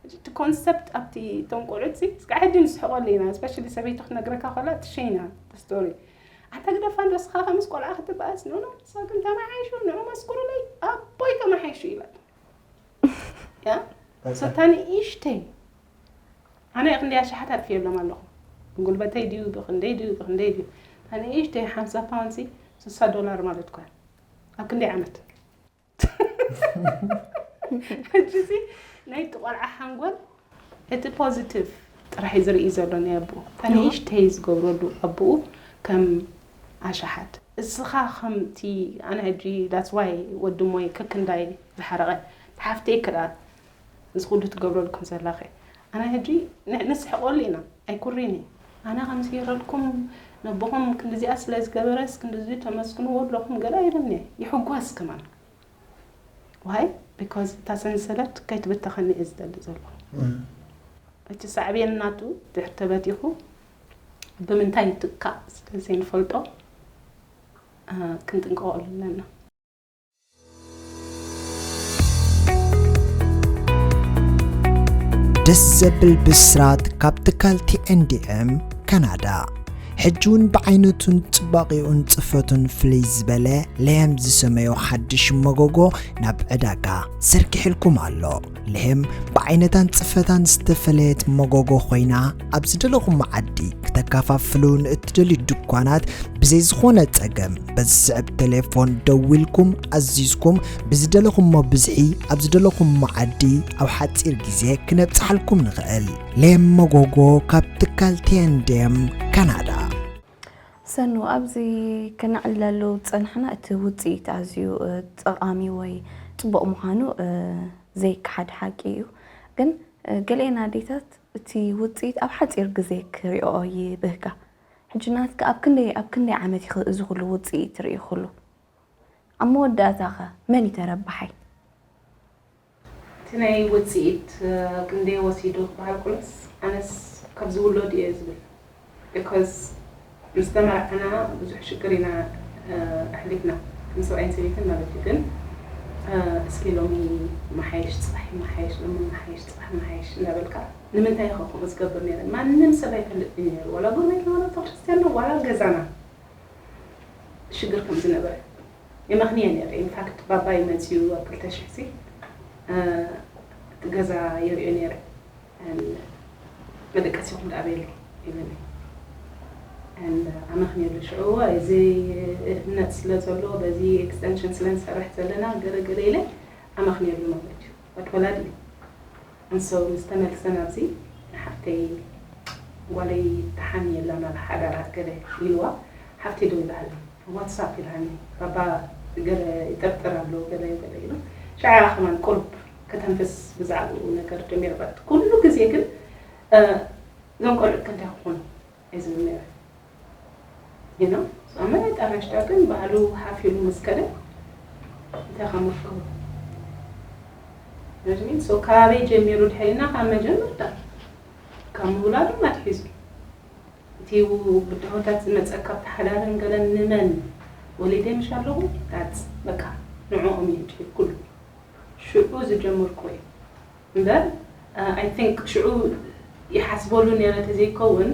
እቲ ኮንሰፕት ኣብቲ እቶም ቆልዑት ሲ እስካ ሕጂ ንስሕቀሉ ኢና፣ ስፔሻሊ ሰበይቱ ክትነግረካ ከላ ትሸይና ስቶሪ። ኣንታ ግደፋ እንዶ እስኻ ከምስ ቆልዓ ክትበኣስ ኖ ኖ ንሳ ግን ተማሓይሹ ንዑ መስክሩለይ ኣቦይ ተማሓይሹ ኢላቶ። ያ እታ ንእሽተይ ኣነ ክንደይ ኣሽሓት ኣጥፍየሎም ኣለኹ። ብጉልበተይ ድዩ ብክንደይ ድዩ ብክንደይ ድዩ እታ ንእሽተይ ሓምሳ ፓውንድ ሲ ስሳ ዶላር ማለት እኮ እያ። ኣብ ክንደይ ዓመት ሕጂ ሲ ናይቲ ቆልዓ ሓንጎል እቲ ፖዚቲቭ ጥራሕ እዩ ዝርኢ ዘሎ ናይ ኣቦኡ። እታ ንእሽተይ ዝገብረሉ ኣቦኡ ከም ኣሽሓት እስኻ ከምቲ ኣነ ሕጂ that's why ወዲ ሞይ ከክንዳይ ዝሓረቐ ሓፍተይ ክኣ እዚ ኩሉ ትገብረልኩም ዘላኸ ኣነ ሕጂ ንስሕቆሉ ኢና ኣይኩሪኒ ኣነ ከምስይረልኩም ነቦኹም ክንዲዚኣ ስለ ዝገበረስ ክንዲዚ ተመስግንዎ ኣለኹም ገለ ኣይብልኒ ይሕጓስ ከማን ዋይ because እታ ሰንሰለት ከይትብተኸኒ እየ ዝደሊ ዘለኹ እቲ ሳዕቤን ናቱ ድሕር ተበቲኹ ብምንታይ ይትካእ ስለ ዘይንፈልጦ ክንጥንቀቐሉ ኣለና። ደስ ዘብል ብስራት ካብ ትካል ቲኤንዲኤም ካናዳ። ሕጂ እውን ብዓይነቱን ጽባቒኡን ጽፈቱን ፍልይ ዝበለ ለየም ዝሰመዮ ሓድሽ መጎጎ ናብ ዕዳጋ ዘርጊሕልኩም ኣሎ። ለየም ብዓይነታን ጽፈታን ዝተፈለየት መጎጎ ኮይና ኣብ ዝደለኹም መዓዲ ክተከፋፍሉ ንእትደልዩ ድኳናት ብዘይ ዝኾነ ጸገም በዚ ዝስዕብ ቴሌፎን ደዊልኩም ኣዚዝኩም ብዝደለኹሞ ብዝሒ ኣብ ዝደለኹሞ ዓዲ ኣብ ሓጺር ግዜ ክነብጽሓልኩም ንኽእል። ሌም መጎጎ ካብ ትካል ቴንዴም ካናዳ። ሰኑ ኣብዚ ክነዕልለሉ ዝጸናሕና እቲ ውጽኢት ኣዝዩ ጠቓሚ ወይ ጽቡቕ ምዃኑ ዘይከሓድ ሓቂ እዩ። ግን ገሊኤን ኣዴታት እቲ ውጽኢት ኣብ ሓጺር ግዜ ክሪኦኦ ይብህጋ። ሕጂ ናትኪ ኣብ ክንደይ ኣብ ክንደይ ዓመት ኢኺ እዚ ኩሉ ውጽኢት ርኢኽሉ? ኣብ መወዳእታኸ መን እዩ ተረባሓይ? እቲ ናይ ውጽኢት ክንደይ ወሲዱ ክበሃል ከሎስ ኣነስ ካብ ዝውለዱ እየ ዝብል because ምስ ተመርዓና ብዙሕ ሽግር ኢና ኣሕሊፍና ምስ ሰብኣይን ሰበይትን ማለት እዩ ግን እስኪ ሎሚ መሓየሽ ፅባሕ መሓየሽ ሎሚ መሓየሽ ፅባሕ መሓየሽ እንዳበልካ ንምንታይ ኢኻ ከምኡ ዝገብር ነይረ ማንም ሰብ ኣይፈልጥን ነይሩ ዋላ ጎረቤትና ዋላ ቤተክርስትያንና ዋላ ገዛና ሽግር ከም ዝነበረ የመኽንየ ነይረ። In fact ባባይ መፅዩ ኣብ ክልተ ሽሕ ሲ እቲ ገዛ የርእዮ ነይረ። መደቀሲኹም ደኣ በይለይ ይብለኒ። ኣመኽንየሉ ሽዑ እዚ ህነፅ ስለ ዘሎ በዚ ኤክስቴንሽን ስለ ንሰርሕ ዘለና ገለ ገለ ኢለ ኣመኽንየሉ ማለት እዩ። ወዲ ወላዲ እዩ። And so ምስ ተመልሰ ናብዚ ንሓፍተይ ጓለይ ደሓን የላን ኣብ ሓዳራ ገለ ኢልዋ ሓፍተይ ደዊላትለይ ዋትሳፕ ኢላኒ ባባ ገለ ይጥርጥር ኣሎ ገለ ገለ ኢሉ ሽዓ ከማን ቁሩብ ከተንፍስ ብዛዕባኡ ነገር ጀሚረ but ኩሉ ግዜ ግን እዞም ቆልዑት ከ እንታይ ክኾኑ እየ ዝብል ነይረ you know ኣመጣ ናሽታ ግን ባህሉ ሓፍ ኢሉ ምስ ከደ እንታይ ከም ወፍከው you know what I mean so ካበይ ጀሚሩ ድሕሪና ካብ መጀመርታ ካብ ምውላዱ ኣትሒዙ እቲ ብድሆታት ዝመፀ ካብ ተሓዳርን ገለን ንመን ወሊደ ምሽ ኣለኹ that's በቃ ንዕኦም እዩ ድሕሪ ኩሉ ሽዑ ዝጀመርኩ እዩ እምበር I think ሽዑ ይሓስበሉ ነይረ ተዘይከውን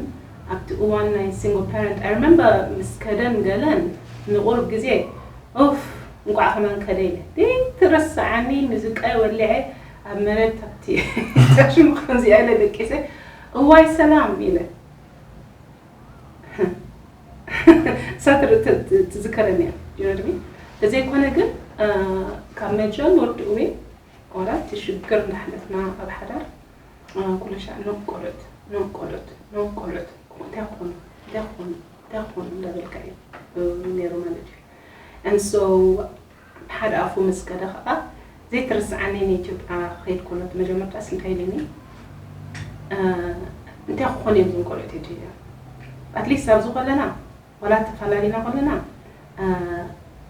ኣብቲ እዋን ናይ single parent I remember ምስ ከደን ገለን ንቁሩብ ግዜ ኡፍ እንቋዕ ከማን ከደ ኢለ ዘይትረስዓኒ ሙዚቃይ ወሊዐ ኣብ መሬት ኣብቲ ታሽሙ ከምዚኣ ኢለ ደቂሰ፣ እዋይ ሰላም ኢለ። እሳ ትር- ት- ት- ትዝከረኒ እያ ጅነድቢ። ተዘይኮነ ግን እ፣ ካብ መጀመርትኡ ወይ ዋላ እቲ ሽግር እንዳሕለፍና ኣብ ሓዳር እ፣ ኩሉ ሻዕ ኖ ቆልዑት ኖ ቆልዑት ኖ ቆልዑት እንታይ ክኾኑ እንታይ ክኾኑ እንታይ ክኾኑ እንዳበልካ እዩ እ፣ ነይሩ ማለት እዩ። And so ሓደ ኣፉ ምስ ከደ ከዓ ዘይትርስዓኒ ንኢትዮጵያ ክኸይድ ከሎ እቲ መጀመርታስ እንታይ ኢለኒ እ፣ እንታይ ክኾኑ እዮም እዞም ቆልዑት ኢለዮ። At least ኣብዚ ከለና ዋላ ተፈላለና ከለና እ፣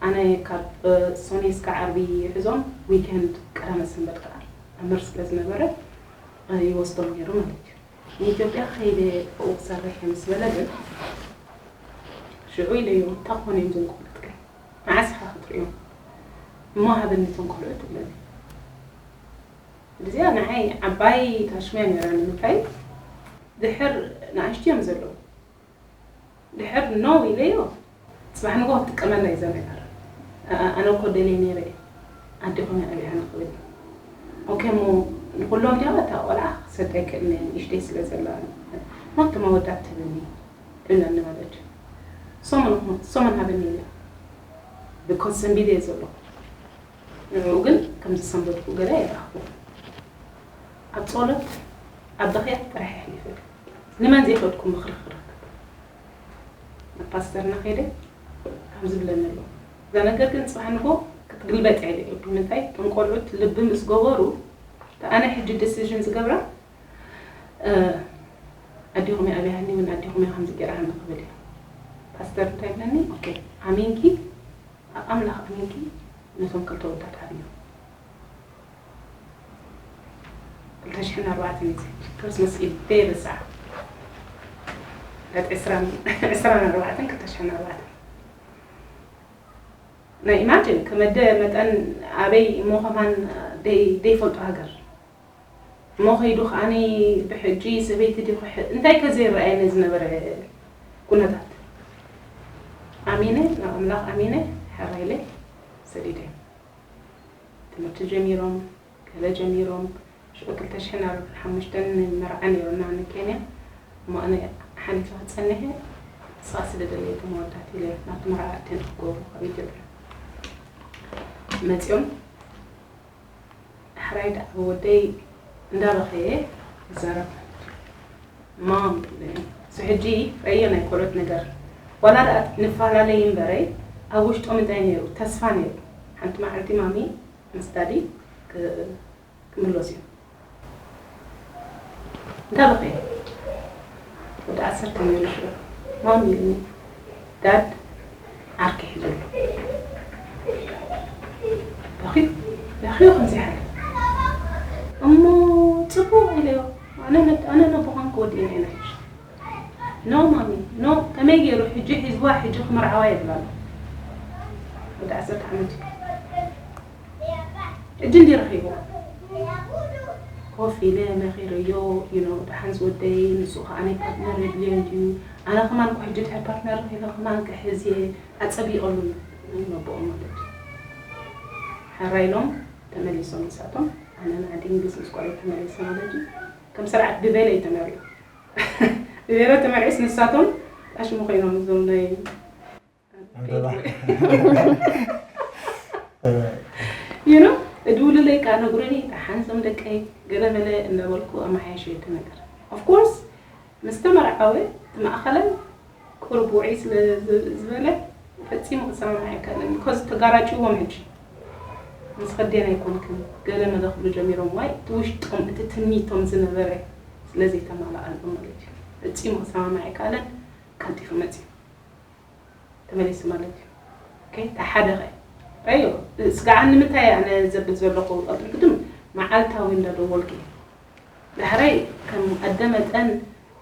ኣነ ካብ እ፣ ሶኒ እስከ ዓርቢ ይሕዞም ዊኬንድ ቀዳመ ሰንበት ከዓ መምህር ስለ ዝነበረ እ፣ ይወስዶም ነይሩ ማለት እዩ። ንኢትዮጵያ ከይደ ብኡ ክሰርሕ እየ ምስ በለ ግን ሽዑ ኢለዮ እንታይ ክኾኑ እዮም እዞም ቆልዑት ከ መዓስ ኢኻ ክትርእዮም እሞ ሃበኒ እቶም ቆልዑት ትብለኒ። እዚኣ ንዓይ ዓባይ ታሽመያ ነይራ ንምንታይ ድሕር ንኣሽቱ እዮም ዘለዉ ድሕር ኖ ኢለዮ ጽባሕ ንጎ ክትጥቀመላ እዩ ዘመያር ኣነ እኮ ደልየ ነይረ ኣዴኹም ኣብያኒ ክብል ኦኬ እሞ ንኩሎም ዲያ እታ ቆልዓ ክሰዳ ይክእል ንእሽተይ ስለ ዘላ ናብቶም ኣወዳት ትህብኒ ትብለኒ ማለት እዩ ሰሙን ሃበኒ ኢለ ብኮዝ ሰንቢደ እየ ዘለኹ ንኡ ግን ከም ዝሰንበድኩ ገለ የረኣኹ ኣብ ጸሎት ኣብ ብኽያት ጥራሕ የሕሊፈ ንመን ዘይፈትኩ ምኽሪ ክረክብ ናብ ፓስተርና ከይደ ከም ዝብለኒ ኣሎ እዛ ነገር ግን ጽባሕ ንጎ ክትግልበጥ እየ ኢለ ብምንታይ እቶም ቆልዑት ልቢ ምስ ገበሩ ኣነ ሕጂ ዲሲዥን ዝገብራ ኣዴኹም እያ ኣብያሃኒ እውን ኣዴኹም እያ ከምዚ ገይራሃኒ ክብል እየ ፓስተር እንታይ ይብለኒ ኦኬ ኣሚንኪ ኣብ ኣምላኽ ኣሚንኪ ነቶም ክልተ ወዳት ኣብዮም ክልተ ሽሕን ኣርባዕተን እዩ ክርስመስ ኢድ ደይርሳዕ ዕለት ዕስራን ዕስራን ኣርባዕተን ክልተ ሽሕን ኣርባዕተን ናይ ኢማጅን ከመደ መጠን ኣበይ እሞ ከማን ደይ- ደይፈልጡ ሃገር እሞ ከይዱ ከዓኒ ብሕጂ ሰበይቲ ዲ እንታይ ከዘይረኣየኒ ዝነበረ ኩነታት ኣሚነ ናብ ኣምላኽ ኣሚነ ሕራይለ ሰዲደ ትምህርቲ ጀሚሮም ገለ ጀሚሮም ሽዑ ክልተ ሽሕን ኣርባዓን ሓሙሽተን መርዓ ነይሩና ንኬንያ እሞ ኣነ ሓሊፈ ክፀንሐ ንስኻ ስለ ደለየት መወዳት ኢለ ናብቲ መርዓ ኣተን ክገብሩ ካብ ኢትዮጵያ መፂኦም ዳሕራይ ደኣ ወደይ እንዳበኸየ ይዛረብ ማም ትብለኒ እዚ ሕጂ ረእዮ ናይ ቆልዑት ነገር ዋላ ደኣ ንፈላለይ እምበረይ ኣብ ውሽጦም እንታይ ነይሩ ተስፋ ነይሩ ሓንቲ መዓልቲ ማሚ ምስ ዳዲ ክምለሱ እዮም እንዳ በኸየ ወዲ ዓሰርተ ነይሩ ሽዑ ማም ኢሉኒ ዳድ ዓርኪ ሒዙ ኣሎ በኺዩ በኺዩ ከምዚ ሓለ እሞ ፅቡቕ ኢለዮ ኣነ ኣነ ነቦኻን ክወድእና ኢና ኖ ማሚ ኖ ከመይ ገይሩ ሕጂ ሒዝዋ ሕጂ ክምርዓዋ የብላሉ ወዲ ዓሰርተ ዓመት እዩ ሕጂ እንዲ ረኺቡ ኮፍ ኢለ መኺረዮ you know ደሓን ዝወደይ ንሱ ከዓ ናይ ፓርትነር የድልዮ እዩ ኣነ ከማን እኮ ሕጂ ድሕር ፓርትነር ረኺበ ከማን ክሕዝ እየ ኣፀቢቐሉ ነቦኦም ማለት እዩ ሕራይ ኢሎም ተመሊሶም ንሳቶም ኣነ ንዓዲ እንግሊዝ ምስ ቆልዑ ተመሊሰ ማለት እዩ ከም ስርዓት ብቤላ እዩ ተመሪዑ ብቤላ ተመሪዑስ ንሳቶም ኣሽሙ ኮይኖም እዞም ናይ you know እድውልለይ ከዓ ነግሩኒ ደሓን ዞም ደቀይ ገለ መለ እንዳበልኩ ኣመሓየሸ እቲ ነገር of course ምስ ተመርዓወ እቲ ማእኸለን ቁሩብ ውዕይ ስለ ዝበለ ፈፂሙ ክሰማማዕ ኣይከኣለን because ተጋራጭዎም ሕጂ ምስ ከዴን ኣይኮንክን ገለ መለ ክብሉ ጀሚሮም ዋይ እቲ ውሽጦም እቲ ትምኒቶም ዝነበረ ስለ ዘይተማልኣሎም ማለት እዩ ፈፂሙ ክሰማማዕ ኣይከኣለን ቀልጢፉ መፅዩ ተመሊሱ ማለት እዩ። ኦኬ፣ እታ ሓደ ኸ? ረዮ፣ ስጋዓ ንምንታይ ኣነ ዘብል ዘለኹ ኣብ ቅድም መዓልታዊ እንዳደወልኪ ዳሕራይ ከም ኣደ መጠን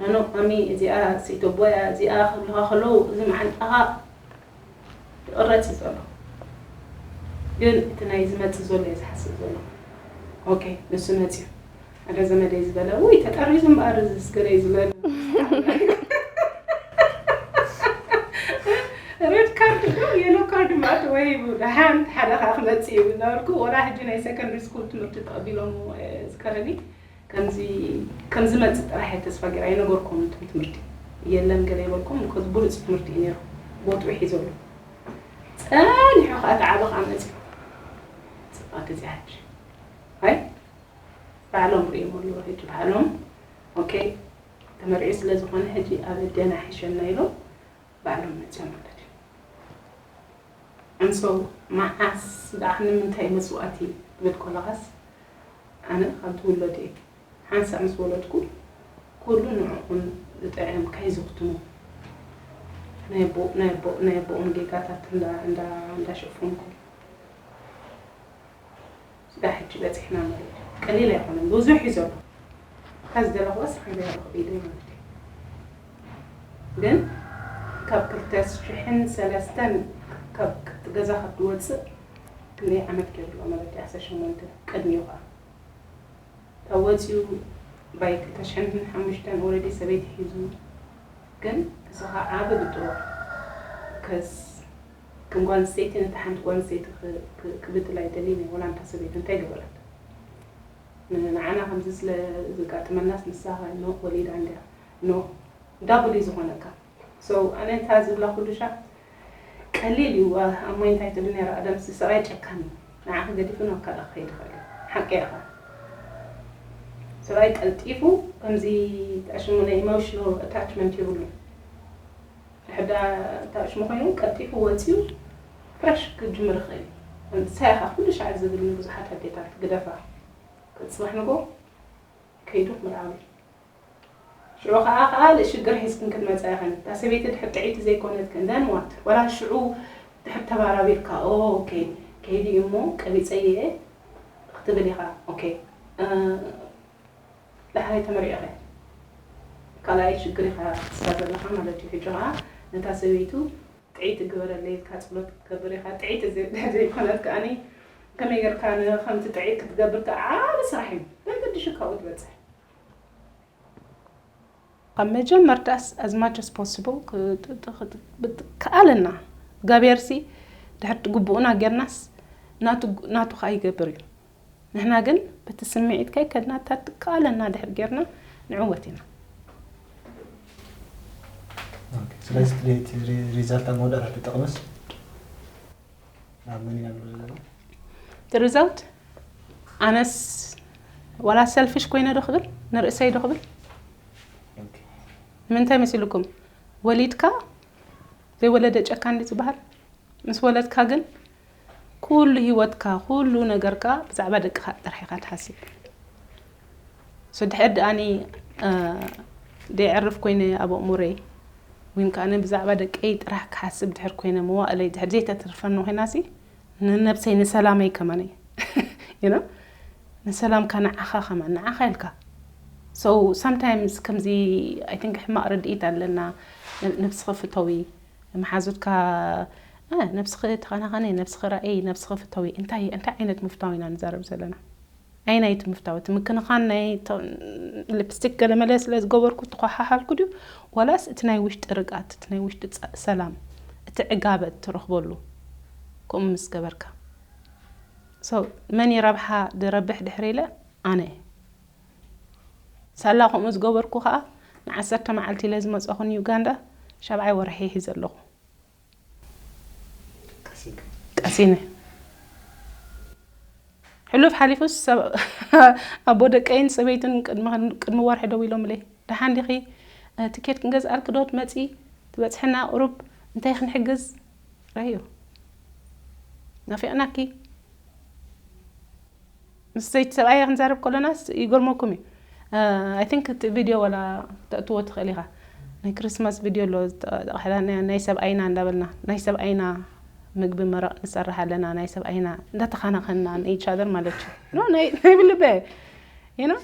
ኖኖ ማሚ እዚኣ ሰይተቦያ እዚኣ ክብልኻ ከለዉ እዚ መዓንጣኻ ይቕረጽ እዩ ዘሎ ግን እቲ ናይ ዝመጽእ ዘሎ እየ ዝሓስብ ዘሎ ኦኬ ንሱ መጽዩ ሓደ ዘመደይ ዝበለ ውይ ተጠሪዙ እምበኣር እዚ ስገደይ ዝበለ ሬድ ካርድ ዶ የሎ ካርድ ማእተወ ደሓን ሓደ ከዓ ክመፅእ እዩ ነበርኩ። ወላ ሕጂ ናይ ሰከንድሪ ስኩል ትምህርቲ ተቐቢሎም ዝከረኒ ከምዚ ከም ዝመፅእ ጥራሕ እየ ተስፋ ገይረ ኣይነገርኩምን። እቶም ትምህርቲ የለን ገለ ይበልኩም። ከዚ ብሉፅ ትምህርቲ እዩ ነይሩ። ቦትኡ ሒዘሉ። ፀኒሑ ከዓ እቲ ዓቢ ከዓ መፅኡ። ፅባሕ ግዜ ሓድሽ። ኣይ ባዕሎም ርእዮም ኣለዉ። ሕጂ ባዕሎም ኦኬ ተመርዒ ስለ ዝኾነ ሕጂ ኣብ ኣደና ሕሸና ኢሎም ባዕሎም መፅዮም ማለት እዩ። And so መዓስ ደኣ ንምንታይ መስዋእቲ ትብል ከለኻስ ኣነ ካብ ትውለድ እየ ሓንሳእ ምስ ወለድኩ ኩሉ ንዕኡን ዝጥዕም ከይዝኽትሙ ናይ ኣቦ ናይ ኣቦ ናይ ኣቦኦም ጌጋታት እንዳ እንዳ እንዳሸፈንኩ ስጋ ሕጂ በፂሕና ማለት እዩ። ቀሊል ኣይኮነን፣ ብዙሕ እዩ ዘሎ። ካብ ዝደለኹ ወስኽ ኢለ ኣለኹ ኢለ ማለት እዩ። ግን ካብ ክልተ ሽሕን ሰለስተን ካብ ክልተ ገዛ ካብ ትወፅእ ክንደይ ዓመት ገይሩ ኣሎ ማለት እዩ? ዓሰርተ ሸሞንተ ቅድሚኡ ከዓ ካብ ወፂኡ ባይ ክልተ ሽሕን ሓሙሽተን ኦረዲ ሰበይቲ ሒዙ ግን እስኻ ዓቢ ብጥሮ ከስ ከም ጓል ኣንስተይቲ ነታ ሓንቲ ጓል ኣንስተይቲ ክብድል ኣይደልን እየ። ወላ እንታ ሰበይቲ እንታይ ገበረት? ንዓና ከምዚ ስለ ዘጋጥመናስ ንሳ ኖ ወሊዳ እንድያ ኖ ዳብል እዩ ዝኾነካ። So ኣነ እንታ ዝብላ ኩሉ ሻዕ ቀሊል እዩ። ኣብ ሞይ እንታይ ትብል ነራ ኣደምሲ ሰብኣይ ጨካን እዩ። ንዓኺ ገዲፉ ናብ ካልእ ክኸይድ ይኽእል እዩ። ሓቂ ኢኻ። ሰብኣይ ቀልጢፉ ከምዚ ተኣሽሙ ናይ ኢሞሽናል ኣታችመንት የብሉን። ሕዳ ታሽሙ ኮይኑ ቀልጢፉ ወፂኡ ፍረሽ ክጅምር ይኽእል እዩ። ንሳ ኢኻ ኩሉ ሻዕ ዝብል ንብዙሓት ኣዴታት ግደፋ ክፅባሕ ንጎ ከይዱ ምርዓው እዩ። ሽዑ ከዓ ከዓ ሽግር ሒዝክን ክትመፃ ኢኸን እታ ሰበይቲ ድሕር ጥዒቲ ዘይኮነትክን ደን ዋት ወላ ሽዑ ድሕር ተባራቢርካ ኦኬ ከይዲ እሞ ቀቢፀ እየ ክትብል ኢኻ። ኦኬ ዳሕራይ ተመሪዕኸ ካልኣይ ሽግር ኢኻ ትስታ ዘለኻ ማለት እዩ። ሕጂ ከዓ ነታ ሰበይቱ ጥዒት ግበረለይ ኢልካ ፀሎት ክትገብር ኢኻ። ጥዒት ዘይኮነት ከዓኒ ከመይ ጌርካ ከምቲ ጥዒት ክትገብር ከዓ ዓብ ስራሕ እዩ። በግድሽ ካብኡ ትበፅሕ። ካብ መጀመርታስ as much as possible ከኣለና እግዚኣብሔርሲ ድሕርቲ ግቡእና ጌርናስ ናቱ ከዓ ይገብር እዩ። ንሕና ግን በቲ ስምዒት ከይከድና እታ ትከኣለና ድሕር ጌርና ንዕወት ኢና። ስለዚ እቲ ሪዛልት ኣብ መወዳእታ ትጠቕምስ ናብ መን ኢና ንብል ዘለና? እቲ ሪዛልት ኣነስ ዋላ ሰልፊሽ ኮይነ ዶ ክብል ንርእሰይ ዶ ክብል ንምንታይ መሲልኩም ወሊድካ ዘይወለደ ጨካን ድዩ ዝበሃል? ምስ ወለድካ ግን ኩሉ ሂወትካ ኩሉ ነገርካ ብዛዕባ ደቅኻ ጥራሕ ኢኻ ትሓስብ። So ድሕር ድኣኒ ደይዕርፍ ኮይነ ኣብ ኣእሙረይ ወይም ከዓ ብዛዕባ ደቀይ ጥራሕ ክሓስብ ድሕር ኮይነ መዋእለይ ድሕር ዘይተትርፈኒ ኮይናሲ ንነብሰይ ንሰላመይ ከማነይ you know ንሰላምካ ንዓኻ ከማን ንዓኻ ኢልካ so sometimes ከምዚ I think ሕማቕ ርድኢት ኣለና ነብስኺ ፍተዊ መሓዙትካ ነብስኺ ተኸናኸኒ ነብስኺ ራእይ ነብስኺ ፍተዊ እንታይ እንታይ ዓይነት ምፍታው ኢና ንዛረብ ዘለና ኣየናይቲ ምፍታው እቲ ምክንኻን ናይ ሊፕስቲክ ገለመለ ስለ ዝገበርኩ ተኳሓሓልኩ ድዩ ዋላስ እቲ ናይ ውሽጢ ርግኣት እቲ ናይ ውሽጢ ሰላም እቲ ዕጋበት ትረኽበሉ ከምኡ ምስ ገበርካ so መን ይረብሓ ድረብሕ ድሕሪ ኢለ ኣነ ሳላ ከምኡ ዝገበርኩ ከዓ ንዓሰርተ መዓልቲ ኢለ ዝመፀኹ ንዩጋንዳ ሻብዓይ ወርሒ ሒዘ ኣለኹ ቀሲነ ሕሉፍ ሓሊፉስ ኣቦ ደቀይን ሰበይትን ቅድሚ ወርሒ ደው ኢሎምለይ ደሓን ዲኺ ትኬት ክንገዝኣልኪ ዶ ትመፂ ትበፅሕና ቁሩብ እንታይ ክንሕግዝ ረዮ ናፊቕናኪ ምስ ሰይቲ ሰብኣይ ክንዛረብ ከለና ይገርመኩም እዩ I think እቲ ቪድዮ ወላ ተእትዎ ትኽእል ኢኻ ናይ ክርስማስ ቪድዮ ኣሎ ናይ ሰብኣይና እንዳበልና ናይ ሰብኣይና ምግቢ መረቕ ንሰርሕ ኣለና ናይ ሰብኣይና እንዳተኻናኸንና each other ማለት እዩ ናይ ብልበ you know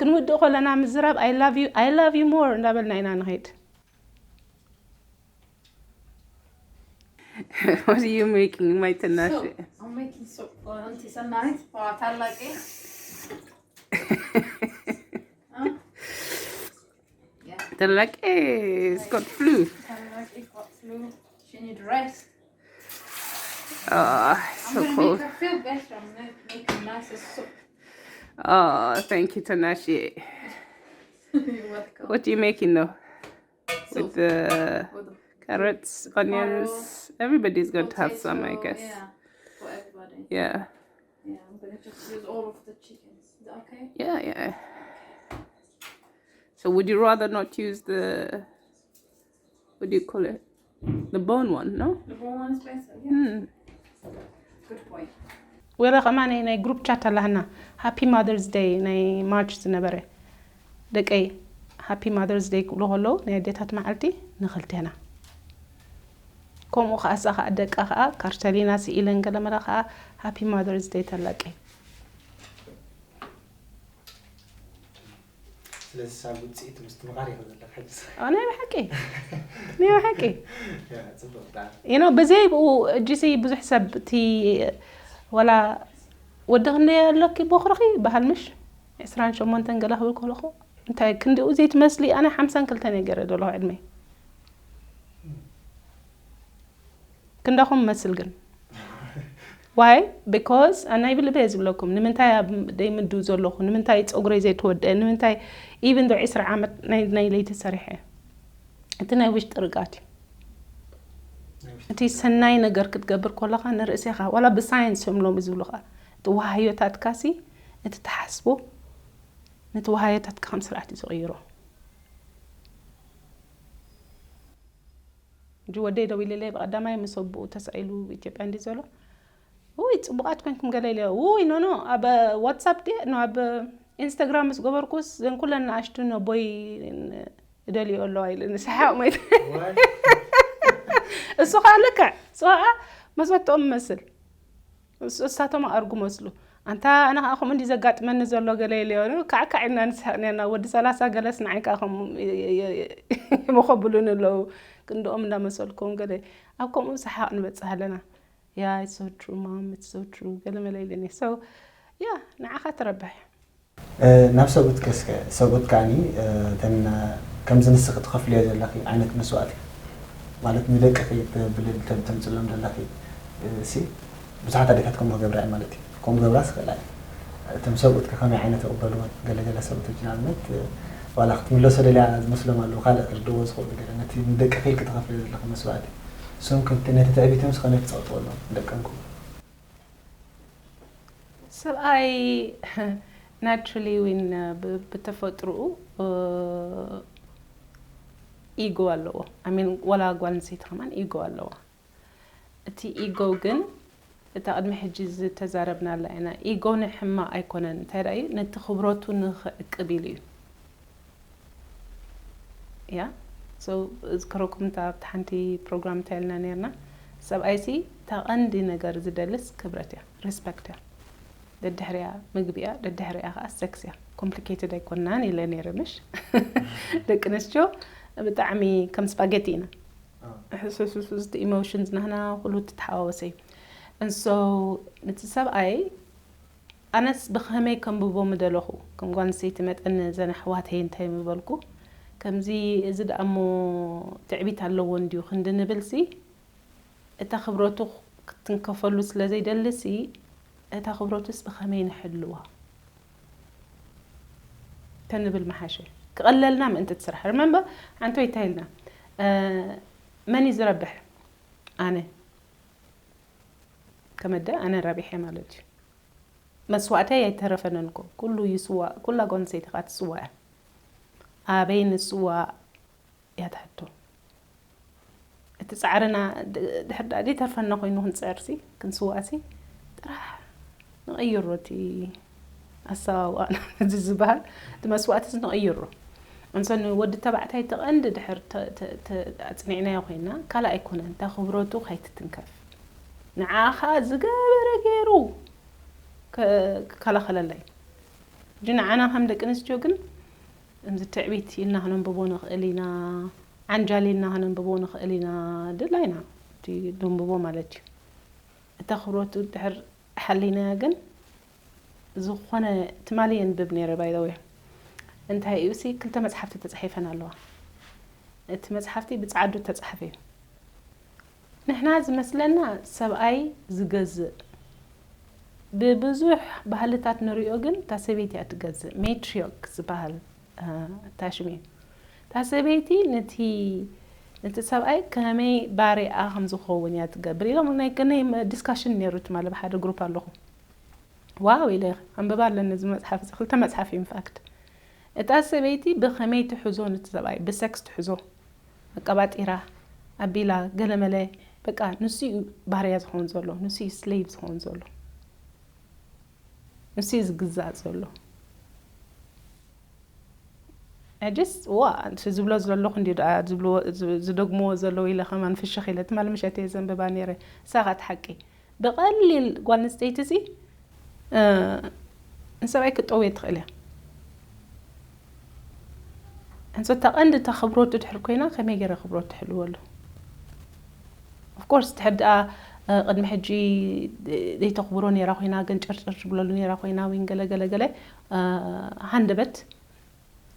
ክንውድእ ከለና ምዝራብ I love you I love you more እንዳበልና ኢና ንኸይድ What are you making, my Tanashi? So, I'm making soup for Auntie Sanai, for our Talake. Huh? Yeah. Talake, it's got flu. Talake got flu. She need rest. Oh, so cold. Make her feel better. I'm gonna make a nice soup. Oh, thank you, Tanashi. You're welcome. What are you making though? Soup. With the carrots, onions. Everybody's going to have some, I guess. Yeah, for everybody. Yeah. Yeah, I'm gonna just use all of the chickens. Is that okay? Yeah, yeah. So would you rather not use the, what do you call it? The bone one, no? The bone one is better, yeah. Hmm. Good point. ወላ ከማን ናይ ግሩፕ ቻት ኣላህና ሃፒ ማደርስ ደይ ናይ ማርች ዝነበረ ደቀይ ሃፒ ማደርስ ደይ ክብሉ ከለዉ ናይ ኣዴታት መዓልቲ ንክልቴና ከምኡ ከዓ እሳ ከዓ ደቃ ከዓ ካርተሊና ስኢለን ገለመለ ከዓ ሃፒ ማደርስ ደይ ተላቀይ ስለዚ ሳብ ውፅኢት ምስትምቓር ኢኹ ዘለካ ሕጂ ናይ ብሓቂ ናይ ብሓቂ ጽቡቅ ብጣዕሚ you know ብዘይ ብኡ እጅሲ ብዙሕ ሰብ እቲ ወላ ወዲ ክንደይ ኣለኪ ቦኽርኺ በሃል ምሽ ዕስራን ሸሞንተን ገለ ክብል ከለኹ እንታይ ክንዲኡ ዘይትመስሊ ኣነ ሓምሳን ክልተን እየ ገይረ ዘለኹ ዕድመይ ክንዳኹም መስል ግን why because ኣናይ ብልበ እየ ዝብለኩም ንምንታይ ኣብ ደይምዱ ዘለኹ ንምንታይ ፀጉረይ ዘይተወደአ ንምንታይ even though ዕስራ ዓመት ናይ ለይቲ ሰሪሐ እቲ ናይ ውሽጢ ርግኣት እዩ እቲ ሰናይ ነገር ክትገብር ከለኻ ንርእሴኻ ዋላ ብሳይንስ እዮም ሎሚ ዝብሉኻ እቲ ዋሃዮታትካሲ እቲ ትሓስቦ ነቲ ዋሃዮታትካ ከም ስርዓት እዩ ዝቕይሮ ሕጂ ወደይ ደዊሉለይ ብቐዳማይ ምስ ኣቦኡ ተሳኢሉ ኢትዮጵያ እንዲ ዘሎ ውይ ፅቡቓት ኮንኩም ገለ ኢለ ውይ ኖ ኖ ኣብ ዋትሳፕ ድየ ኖ ኣብ ኢንስታግራም ምስ ገበርኩስ ዘን ኩለን ንኣሽቱ ነቦይ እደልዮ ኣለዋ ኢለ ንስሓቕ መይት እሱ ከዓ ልክዕ እሱ ከዓ መስወጥኦም መስል እሳቶም ኣርጉ መስሉ ኣንታ ኣነ ከዓ ከምኡ እንዲ ዘጋጥመኒ ዘሎ ገለ ኢለዮ ካዕካዕ ኢልና ንስሕቕ ኔርና ወዲ ሰላሳ ገለስ ንዓይ ከዓ ከምኡ ይመኸብሉኒ ኣለዉ ክንድኦም እንዳመሰልኩም ገለ ኣብ ከምኡ ሰሓቕ ንበፅሕ ኣለና ያ it's so true mom it's so true ገለ መለ ኢለኒ so ያ ንዓኻ ትረብሕ ናብ ሰብኡትከ እስከ ሰብኡት ከዓኒ እተን ከምዚ ንስኺ ትኸፍልዮ ዘለኺ ዓይነት መስዋእቲ ማለት ንደቅኺ ተብሊ ተምፅሎም ዘለኺ ሲ ብዙሓት ኣዴታት ከምኡ ክገብራ እየን ማለት እዩ ከምኡ ክገብራ ስኽእላ እየን እቶም ሰብኡትከ ከመይ ዓይነት ይቕበልዎን ገለገለ ሰብኡቶች ንኣብነት ዋላ ክትምለሶ ደልያ ዝመስሎም ኣለዉ ካልእ ክርድዎ ዝኽእሉ ገለ ነቲ ንደቅኺ ኢልኪ ትኸፍልዮ ዘለኺ መስዋእቲ እሶም ከምቲ ነቲ ትዕቢቶም ስኸመይ ትፀቕጥዎ ኣለዉ ንደቀንኩም ሰብኣይ naturally ዊን ብተፈጥርኡ ኢጎ ኣለዎ I mean ወላ ጓል ኣንስተይቲ ከማን ኢጎ ኣለዋ እቲ ኢጎ ግን እታ ቅድሚ ሕጂ ዝተዛረብናላ ኢና ኢጎ ንሕማቕ ኣይኮነን እንታይ ደኣ እዩ ነቲ ክብረቱ ንኽዕቅብ ኢሉ እዩ እያ so እዝክረኩም እታ ኣብቲ ሓንቲ ፕሮግራም እንታይ ኢልና ነርና ሰብኣይሲ እታ ቀንዲ ነገር ዝደልስ ክብረት እያ respect እያ ደድሕሪያ ምግቢ እያ ደድሕሪያ ከዓ sex እያ complicated ኣይኮናን ኢለ ነይረ ምሽ ደቂ ኣንስትዮ ብጣዕሚ ከም spaghetti ኢና ሕስስስቲ emotions ናህና ኩሉ ትተሓዋወሰ እዩ and so ነቲ ሰብኣይ ኣነስ ብኸመይ ከንብቦ ምደለኹ ከም ጓል ኣንስተይቲ መጠን እዘን ኣሕዋተይ እንታይ ምበልኩ ከምዚ እዚ ደኣ እሞ ትዕቢት ኣለዎ እንድዩ ክንዲ ንብልሲ እታ ክብረቱ ክትንከፈሉ ስለ ዘይደልሲ እታ ክብረቱስ ብኸመይ ንሕልዋ ተንብል መሓሸ ክቐለልና ምእንቲ ትስራሕ remember ሓንቲ ወይ እንታይ ኢልና መን እዩ ዝረብሕ ኣነ ከመደ ኣነ ረቢሐ ማለት እዩ መስዋእተይ ኣይተረፈነን እኮ ኩሉ ይስዋእ ኩላ ጓል ኣንስተይቲ ከዓ ትስዋእ እያ ኣበይ ንስዋእ እያ ትሕቶ እቲ ፃዕርና ድሕር ዳኣ ዘይተርፈና ኮይኑ ክንፅዕርሲ ክንስዋእሲ ጥራሕ ንቐይሮ እቲ ኣሰዋውኣና እዚ ዝበሃል እቲ መስዋእትስ ንቐይሮ እንሶ ንወዲ ተባዕታይ ተቐንዲ ድሕር ኣፅኒዕናዮ ኮይና ካልእ ኣይኮነን እታ ክብረቱ ከይትትንከፍ ንዓ ከዓ ዝገበረ ገይሩ ክከላኸለላ እዩ ሕጂ ንዓና ከም ደቂ ኣንስትዮ ግን ከምዚ ትዕቢት ኢልና ክነንብቦ ንኽእል ኢና ዓንጃል ኢልና ክነንብቦ ንኽእል ኢና ድላይና ነንብቦ ማለት እዩ እታ ክብረቱ ድሕር ሓሊናያ ግን ዝኾነ ትማሊ የንብብ ነይረ ባይዘወ እንታይ እዩ ሲ ክልተ መፅሓፍቲ ተፃሒፈን ኣለዋ እቲ መፅሓፍቲ ብፃዓዱ ተፃሓፈ እዩ ንሕና ዝመስለና ሰብኣይ ዝገዝእ ብብዙሕ ባህልታት ንሪኦ፣ ግን እታ ሰበይቲ እያ ትገዝእ። ሜትሪዮክ ዝበሃል ታሽሚ እታ ሰበይቲ ነቲ ነቲ ሰብኣይ ከመይ ባሪኣ ከም ዝኸውን እያ ትገብር ኢሎም ናይ ከነይ ዲስካሽን ነይሩ ትማል ኣብ ሓደ ግሩፕ ኣለኹ። ዋው ኢለ ኣንብባ ኣለኒ እዚ መፅሓፍ እዚ ክልተ መፅሓፍ ኢንፋክት። እታ ሰበይቲ ብኸመይ ትሕዞ ነቲ ሰብኣይ ብሰክስ ትሕዞ፣ ኣቀባጢራ፣ ኣቢላ፣ ገለመለ፣ በቃ ንሱ እዩ ባርያ ዝኸውን ዘሎ፣ ንሱ እዩ ስሌቭ ዝኸውን ዘሎ፣ ንሱ እዩ ዝግዛእ ዘሎ። ጅስ ዋ ዝብሎ ዘለኹ እንዲ ዝደግምዎ ዘለዉ ኢለ ከማን ፍሽኽ ኢለ ትማል ምሸት እየ ዘንብባ ነይረ። ሳኻት ሓቂ ብቐሊል ጓል ኣንስተይቲ እዚ ንሰብኣይ ክትጠውየ ትኽእል እያ። እንሶ እታ ቀንዲ እታ ክብረቱ ድሕር ኮይና ከመይ ገይረ ክብረቱ ትሕልወሉ? ኦፍኮርስ ድሕር ደኣ ቅድሚ ሕጂ ዘይተኽብሮ ነይራ ኮይና፣ ግን ጭርጭር ትብለሉ ነይራ ኮይና፣ ወይን ገለ ገለ ገለ ሃንደበት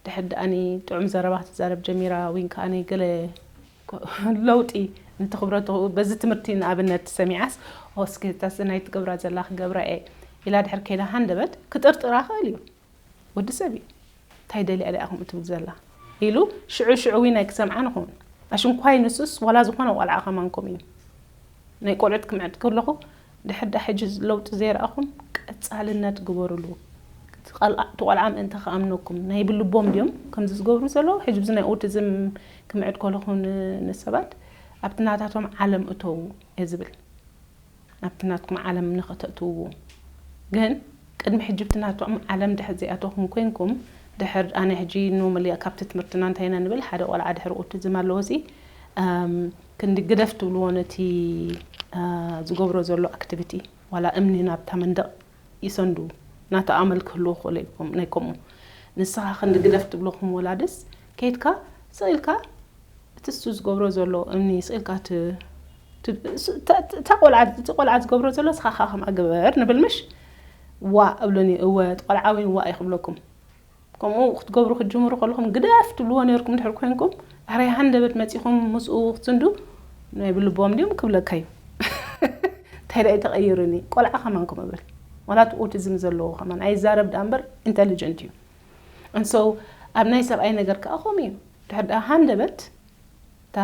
ድሕር ደኣኒ ጥዑም ዘረባ ክትዛረብ ጀሚራ፣ ወይን ከኣ ገለ ለውጢ ነቲ ክብረቱ በዚ ትምህርቲ ንኣብነት ሰሚዓስ፣ እስኪ እታስ ናይ ትገብራ ዘላ ክገብራ እየ ኢላ ድሕር ከይዳ ሃንደበት ክጥርጥራ ክእል እዩ። ወዲ ሰብ እዩ። እንታይ ደልያ ደኣ ከምኡ ትብል ዘላ ኢሉ ሽዑ ሽዑ ዊን ኣይክሰምዓን ይኸውን። ኣሽንኳይ ንሱስ ዋላ ዝኾነ ቆልዓ ከማንኩም እዩ። ናይ ቆልዑት ክምዕድ ከለኹ ድሕር ዳ ሕጂ ለውጢ ዘይረኣኹም ቀጻልነት ግበሩሉ። እቲ ቆልዓ ምእንቲ ክኣምነኩም ናይ ብልቦም ድዮም ከምዚ ዝገብሩ ዘለዉ? ሕጂ ብዚ ናይ ኦቲዝም ክምዕድ ከለኹ ንሰባት ኣብቲ ናታቶም ዓለም እተዉ እየ ዝብል። ኣብቲ ናትኩም ዓለም ንኸተእትውዎ። ግን ቅድሚ ሕጂ ብቲ ናትኩም ዓለም ድሕር ዘይኣተኹም ኮይንኩም ድሕር ኣነ ሕጂ ኖርማሊ ካብቲ ትምህርትና እንታይ ኢና ንብል ሓደ ቆልዓ ድሕር ኦቲዝም ኣለዎ ሲ ክንዲ ግደፍ ትብልዎ ነቲ ዝገብሮ ዘሎ ኣክቲቪቲ ዋላ እምኒ ናብታ መንደቕ ይሰንዱ ናታ ኣመል ክህልዎ ክኽእሉ ኢልኩም ናይ ከምኡ ንስኻ ክንዲ ግደፍ ትብለኹም ወላድስ ከይድካ ስቕ ኢልካ እቲ እሱ ዝገብሮ ዘሎ እምኒ ስቕ ኢልካ እቲ ቆልዓ ዝገብሮ ዘሎ ስኻ ከዓ ከምኣ ግበር ንብል ምሽ ዋ እብሉኒ እወ እቲ ቆልዓ እውን ዋ እዩ ክብለኩም ከምኡ ክትገብሩ ክትጅምሩ ከለኹም ግደፍ ትብልዎ ነርኩም ድሕር ኮይንኩም ድሕሪ ሃንደበት መፂኹም ምስኡ ክትስንዱ ናይ ብልቦም ድዮም ክብለካ እዩ እንታይ ደኣ ተቐይሩኒ ቆልዓ ከማንኩም እብል ዋላ እቲ ኦቲዝም ዘለዎ ከማን ኣይዛረብ ደኣ እምበር ኢንቴሊጀንት እዩ እንሶ ኣብ ናይ ሰብኣይ ነገር ከዓ ከምኡ እዩ ድሕር ደኣ ሃንደበት እታ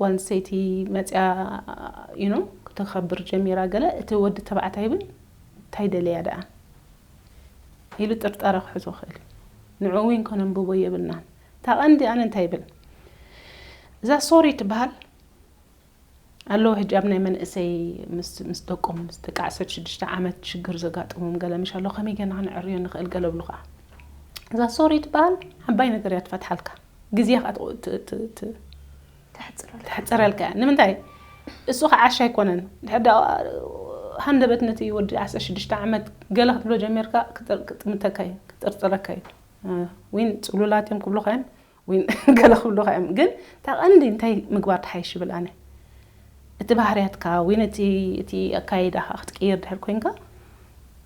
ጓል ኣንስተይቲ መፅያ you know ክተኸብር ጀሚራ ገለ እቲ ወዲ ተባዕታይ እውን እንታይ ደለያ ደኣ ኢሉ ጥርጣረ ክሕዞ ክእል እዩ ንዕኡ እውን ከነንብቦ የብልናን እታ ቀንዲ ኣነ እንታይ ይብል እዛ ሶሪ ትበሃል ኣለዉ ሕጂ ኣብ ናይ መንእሰይ ምስ ምስ ደቆም ምስ ደቂ ዓሰርተ ሽዱሽተ ዓመት ሽግር ዘጋጥሞም ገለ ምሽ ኣለዉ ከመይ ገና ክንዕርዮ ንኽእል ገለ ብሉ ከዓ እዛ ሶሪ ትበሃል ዓባይ ነገር እያ ትፈትሓልካ ግዜ ከዓ ተሕፅረልካ እያ ንምንታይ እሱ ከዓ ዓሻ ኣይኮነን ድሕር ሃንደበት ነቲ ወዲ ዓሰርተ ሽዱሽተ ዓመት ገለ ክትብሎ ጀሚርካ ክጥምተካ እዩ ክጥርጥረካ እዩ ዊን ፅሉላት እዮም ክብሉካ እዮም ዊን ገለ ክብሉካ እዮም ግን እታ ቀንዲ እንታይ ምግባር ትሓይሽ ይብል ኣነ እቲ ባህርያትካ ዊን እቲ እቲ ኣካይዳካ ክትቅይር ድሕር ኮይንካ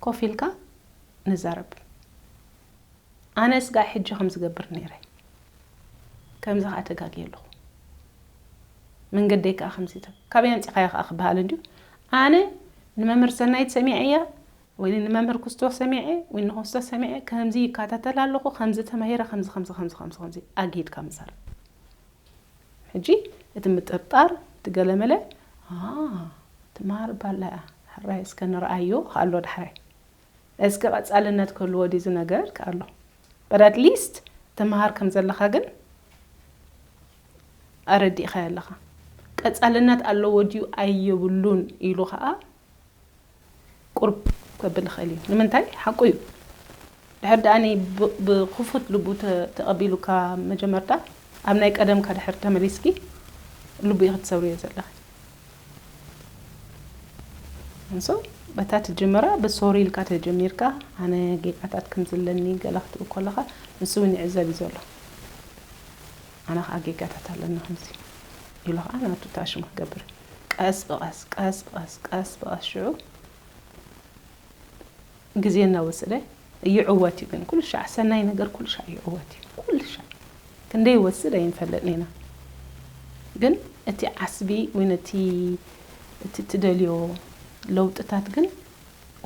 ኮፍ ኢልካ ንዛረብ ኣነ ስጋዕ ሕጂ ከም ዝገብር ነይረ ከምዚ ከዓ ተጋግየ ኣለኹ መንገደይ ከዓ ከምዚ ካበይ ኣምፂኻዮ ከዓ ክበሃል እንድዩ ኣነ ንመምህር ሰናይት ሰሚዐያ ወይ ንመምህር ኩስቶ ሰሚዐ ወይ ንኩስቶ ሰሚዐ ከምዚ ይከታተል ኣለኹ ከምዚ ተማሂረ ከምዚ ከምዚ ከምዚ ከምዚ ከምዚ ኣጊድካ ምዛር ሕጂ እቲ ምጥርጣር እቲ ገለመለ ትማር ባላ እያ ሕራይ እስከ ንርኣዮ ኣሎ ድሕራይ እስከ ቀጻልነት ክህልዎ ድዩ ነገር ኣሎ but at least ትምሃር ከም ዘለኻ ግን ኣረዲእኻ ኣለኻ ቀጻልነት ኣለዎ ድዩ ኣየብሉን ኢሉ ከዓ ቁርብ ከብል ይኽእል እዩ ንምንታይ ሓቁ እዩ ድሕር ደኣኒ ብክፉት ልቡ ተቐቢሉካ መጀመርታ ኣብ ናይ ቀደምካ ድሕር ተመሊስኪ ልቡ ኢኺ ትሰብርዮ ዘለኺ እንሶ በታ ትጅምራ ብሶሪ ኢልካ ተጀሚርካ ኣነ ጌጋታት ከም ዘለኒ ገለ ክትብል ከለኻ ንሱ እውን ይዕዘብ እዩ ዘሎ ኣነ ከዓ ጌጋታት ኣለኒ ከምዚ ኢሉ ከዓ ናቱ ታሽሙ ክገብር ቀስ ብቐስ ቀስ ብቐስ ቀስ ብቐስ ሽዑ ግዜ እናወሰደ ይዕወት እዩ ግን ኩሉ ሻዕ ሰናይ ነገር ኩሉ ሻዕ ይዕወት እዩ ኩሉ ሻዕ ክንደይ ይወስድ ኣይንፈልጥን ኢና ግን እቲ ዓስቢ ወይ ነቲ እቲ ትደልዮ ለውጥታት ግን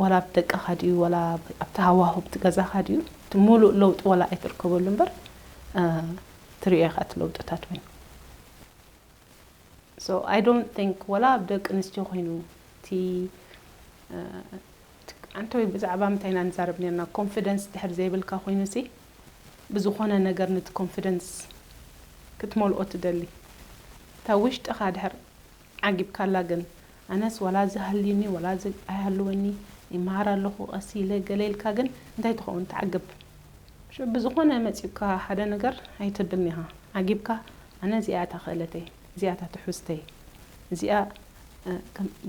ዋላ ኣብ ደቅኻ ድዩ ዋላ ኣብቲ ሃዋህው ኣብቲ ገዛኻ ድዩ እቲ ሙሉእ ለውጢ ዋላ ኣይትርከበሉ እምበር ትሪኦ ኢኻ እቲ ለውጥታት እውን። So I don't think ዋላ ኣብ ደቂ ኣንስትዮ ኮይኑ እቲ ኣንተ ወይ ብዛዕባ ምንታይ ኢና ንዛረብ ነርና? ኮንፊደንስ ድሕር ዘይብልካ ኮይኑ ሲ ብዝኾነ ነገር ነቲ ኮንፊደንስ ክትመልኦ ትደሊ። እታ ውሽጥኻ ድሕር ዓጊብካላ ግን ኣነስ ዋላ እዚ ሃልዩኒ ዋላ እዚ ኣይሃልወኒ ይመሃር ኣለኹ ቀስ ኢለ ገለ ኢልካ ግን እንታይ ትኸውን ትዓግብ። ብዝኾነ መፂኡካ ሓደ ነገር ኣይትብልኒ ኢኻ። ዓጊብካ ኣነ እዚኣ እታ ክእለተይ፣ እዚኣ እታ ትሕዝተይ፣ እዚኣ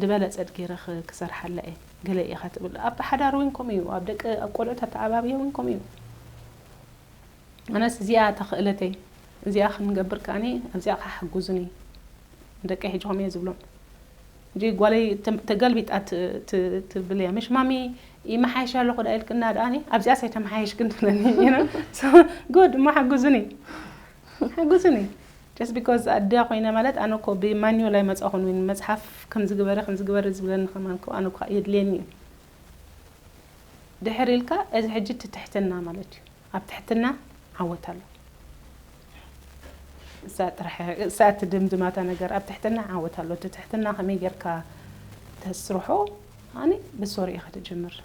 ዝበለፀት ገይረ ክሰርሓላ እየ ገለ ኢኻ ትብል። ኣብ ሓዳር እውን ከምኡ እዩ፣ ኣብ ደቂ ኣብ ቆልዑት ኣተዓባብያ እውን ከምኡ እዩ። ኣነስ እዚኣ እታ ክእለተይ፣ እዚኣ ክንገብር ከኣኒ ኣብዚኣ ከዓ ሓግዙኒ ደቂ ሕጂ ከምኡ እየ ዝብሎም። እንጂ ጓለይ ተገልቢጣ ትብል እያ ምሽ ማሚ ይመሓየሽ ኣለኹ ዳ ኢልክና ደኣኒ ኣብዚኣ ሳይተመሓየሽ ግን ትብለኒ ጉድ እሞ ሓግዙኒ ሓግዙኒ just because ኣዲያ ኮይነ ማለት ኣነ ኮ ብማንዮል ኣይመፃኹን ወይ መፅሓፍ ከምዝግበረ ከምዝግበረ ዝብለኒ ከማን ኮ ኣነ ኳ የድልየኒ እዩ ድሕር ኢልካ እዚ ሕጂ ትትሕትና ማለት እዩ ኣብ ትሕትና ዓወት ኣሎ እሳ ጥራሕ እሳ ትድምድማታ ነገር ኣብ ትሕትና ዓወት ኣሎ እቲ ትሕትና ከመይ ጌርካ ተስርሖ ኣነ ብሶሪ ኢኻ ትጅምር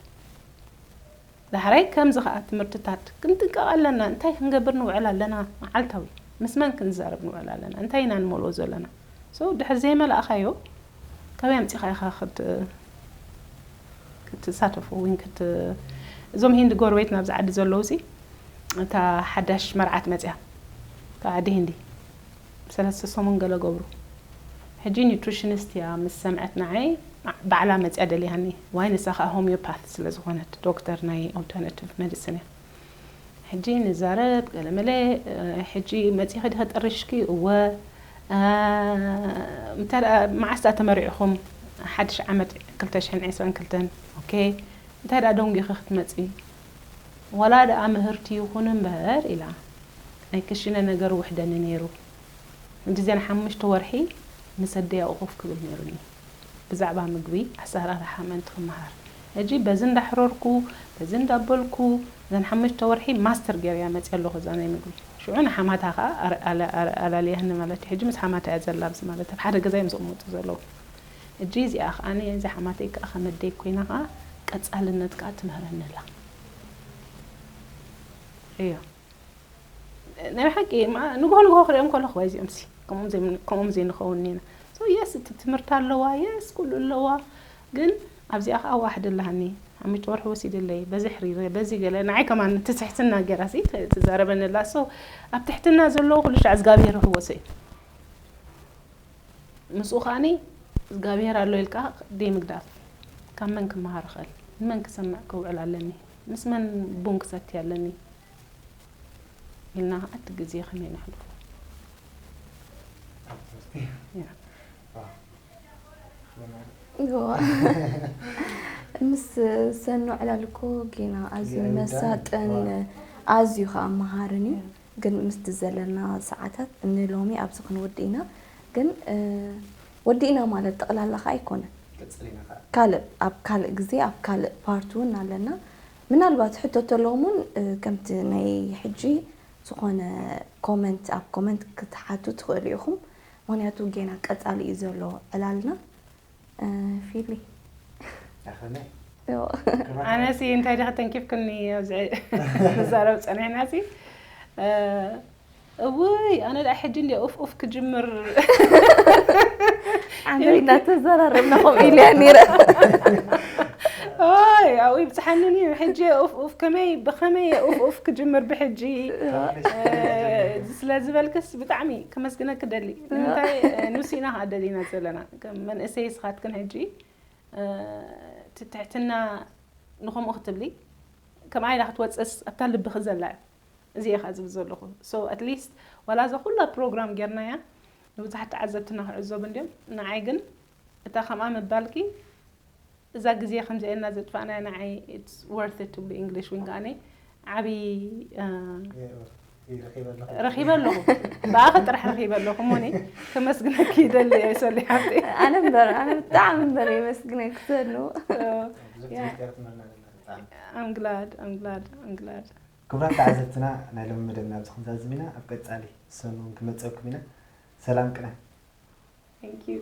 ዳሕራይ ከምዚ ከዓ ትምህርትታት ክንጥንቀቕ ኣለና እንታይ ክንገብር ንውዕል ኣለና መዓልታዊ ምስ መን ክንዛረብ ንውዕል ኣለና እንታይ ኢና ንመልኦ ዘለና so ድሕር ዘይመላእኻዮ ካበይ ኣምፂኻ ኢኻ ክትሳተፉ ወይ እዞም ሂንዲ ጎረቤትና ኣብዚ ዓዲ ዘለዉ ሲ እታ ሓዳሽ መርዓት መፅያ እታ ዓዲ ሂንዲ ሰለስተ ሰሙን ገለ ገብሩ ሕጂ ኒትሪሽኒስት እያ ምስ ሰምዐት ንዓይ ባዕላ መፅያ ደሊያኒ ዋይ ንሳ ከዓ ሆሚዮፓት ስለ ዝኾነት ዶክተር ናይ ኦልተርናቲቭ መዲሲን እያ ሕጂ ንዛረብ ገለመለ ሕጂ መፂኺ ዲኺ ጠሪሽኪ እወ እንታይ ደኣ መዓስ ደኣ ተመሪዕኹም ሓድሽ ዓመት ክልተ ሽሕን ዕስራን ክልተን ኦኬ እንታይ ደኣ ደንጒኺ ክትመፂ ዋላ ደኣ ምህርቲ ይኹን እምበር ኢላ ናይ ክሽነ ነገር ውሕደኒ ነይሩ ሕጂ ዘን ሓሙሽተ ወርሒ ምስ ኣደያኡ ኮፍ ክብል ነይሩኒ ብዛዕባ ምግቢ ኣሰራርሓ ምእንቲ ክመሃር ሕጂ በዚ እንዳሕረርኩ በዚ እንዳበልኩ እዘን ሓሙሽተ ወርሒ ማስተር ገይረያ መፅየ ኣለኹ እዛ ናይ ምግቢ ሽዑ ንሓማታ ከዓ ኣላልያኒ ማለት እዩ ሕጂ ምስ ሓማታ እያ ዘላ ኣብዚ ማለት ኣብ ሓደ ገዛ እዮም ዝቕመጡ ዘለዉ ሕጂ እዚኣ ከዓ እዚ ሓማተይ ከዓ ከመደይ ኮይና ከዓ ቀፃልነት ከዓ ትምህረኒ ኣላ እዮ ናይ ሓቂ ንግሆ ንግሆ ክሪኦም ከለኹ ዋይ እዚኦም ሲ ከምኦም ዘይንኸውን ኢና so yes እቲ ትምህርቲ ኣለዋ yes ኩሉ ኣለዋ ግን ኣብዚኣ ከዓ ዋሕድ ኣለሃኒ ሓሙሽተ ወርሒ ወሲድለይ በዚ ሕሪረ በዚ ገለ ንዓይ ከማን ትስሕትና ገይራ ሲ ትዛረበኒ ኣላ so ኣብ ትሕትና ዘለዎ ኩሉ ሻዕ እግዚኣብሔር ይሕወሶ እዩ ምስኡ ከዓኒ እግዚኣብሔር ኣሎ ኢልካ ደይ ምግዳፍ ካብ መን ክመሃር እኽእል ንመን ክሰምዕ ክውዕል ኣለኒ ምስ መን ቡን ክሰቲ ኣለኒ ኢልና ከዓ እቲ ግዜ ከመይ ነሕልፎ ምስ ሰኑ ዕላል እኮ ጌና ኣዝዩ መሳጥን ኣዝዩ ከዓ መሃርን እዩ ግን ምስቲ ዘለና ሰዓታት ንሎሚ ኣብዚ ክንወዲ ኢና ግን ወዲእና ማለት ጠቕላላ ከዓ ኣይኮነን ካልእ ኣብ ካልእ ግዜ ኣብ ካልእ ፓርት እውን ኣለና ምናልባት ሕቶ ተለዎም እውን ከምቲ ናይ ሕጂ ዝኾነ ኮመንት ኣብ ኮመንት ክትሓቱ ትኽእሉ ኢኹም ምክንያቱ ጌና ቀፃሊ እዩ ዘሎ ዕላልና ፊሊ ኣነሲ እንታይ ዲኸ ተንኪፍክኒ ኣብዚ ንዛረብ ፀኒሕና ሲ እውይ ኣነ ደኣ ሕጂ እንዲ ኡፍ ኡፍ ክጅምር ዓንደይ እናተዘራረብና ከምኡ ኢለያ ነይረ ኦይ ኣብኡ ይብፅሓንን እዩ ሕጂ ኡፍ ኡፍ ከመይ ብኸመይ ኡፍ ኡፍ ክጅምር ብሕጂ ስለ ዝበልክስ ብጣዕሚ ከመስግነክ ደሊ ንምንታይ ንሱ ኢና ከዓ ደሊና ዘለና መንእሰይ ስኻትክን ሕጂ ትትሕትና ንኸምኡ ክትብሊ ከምኣ ኢላ ክትወፅእስ ኣብታ ልብኺ ዘላ እዚ ኢኻ ዝብል ዘለኹ so at least ዋላ እዛ ኩላ ፕሮግራም ጌርናያ ንብዙሓት ተዓዘብትና ክዕዘቡ እንድዮም ንዓይ ግን እታ ከምኣ ምባልኪ እዛ ግዜ ከምዚኣ ኢልና ዘጥፋእናያ ንዓይ it's worth it ትብሉ English እውን ከኣኒ ዓብዪ ረኺበ ኣለኹ። ረኺበ ኣለኹ። ብኣኸ ጥራሕ ረኺበ ኣለኹ። ሞኒ ከመስግነኪ ይደሊ እየ ሶሊ ሓብቲ። ኣነ እምበር ኣነ ብጣዕሚ እምበር የመስግነኪ ሰሉ። ብዙሕ Yeah. ትምህርቲ እያ ትምህርና ዘላ ብጣዕሚ። I'm glad, I'm glad, I'm glad. ክቡራት ተዓዘብትና ናይ ሎሚ መደብና ኣብዚ ክንዛዝም ኢና። ኣብ ቀጻሊ ሰኑ እውን ክመፀኩም ኢና። ሰላም ቅነ። Thank you.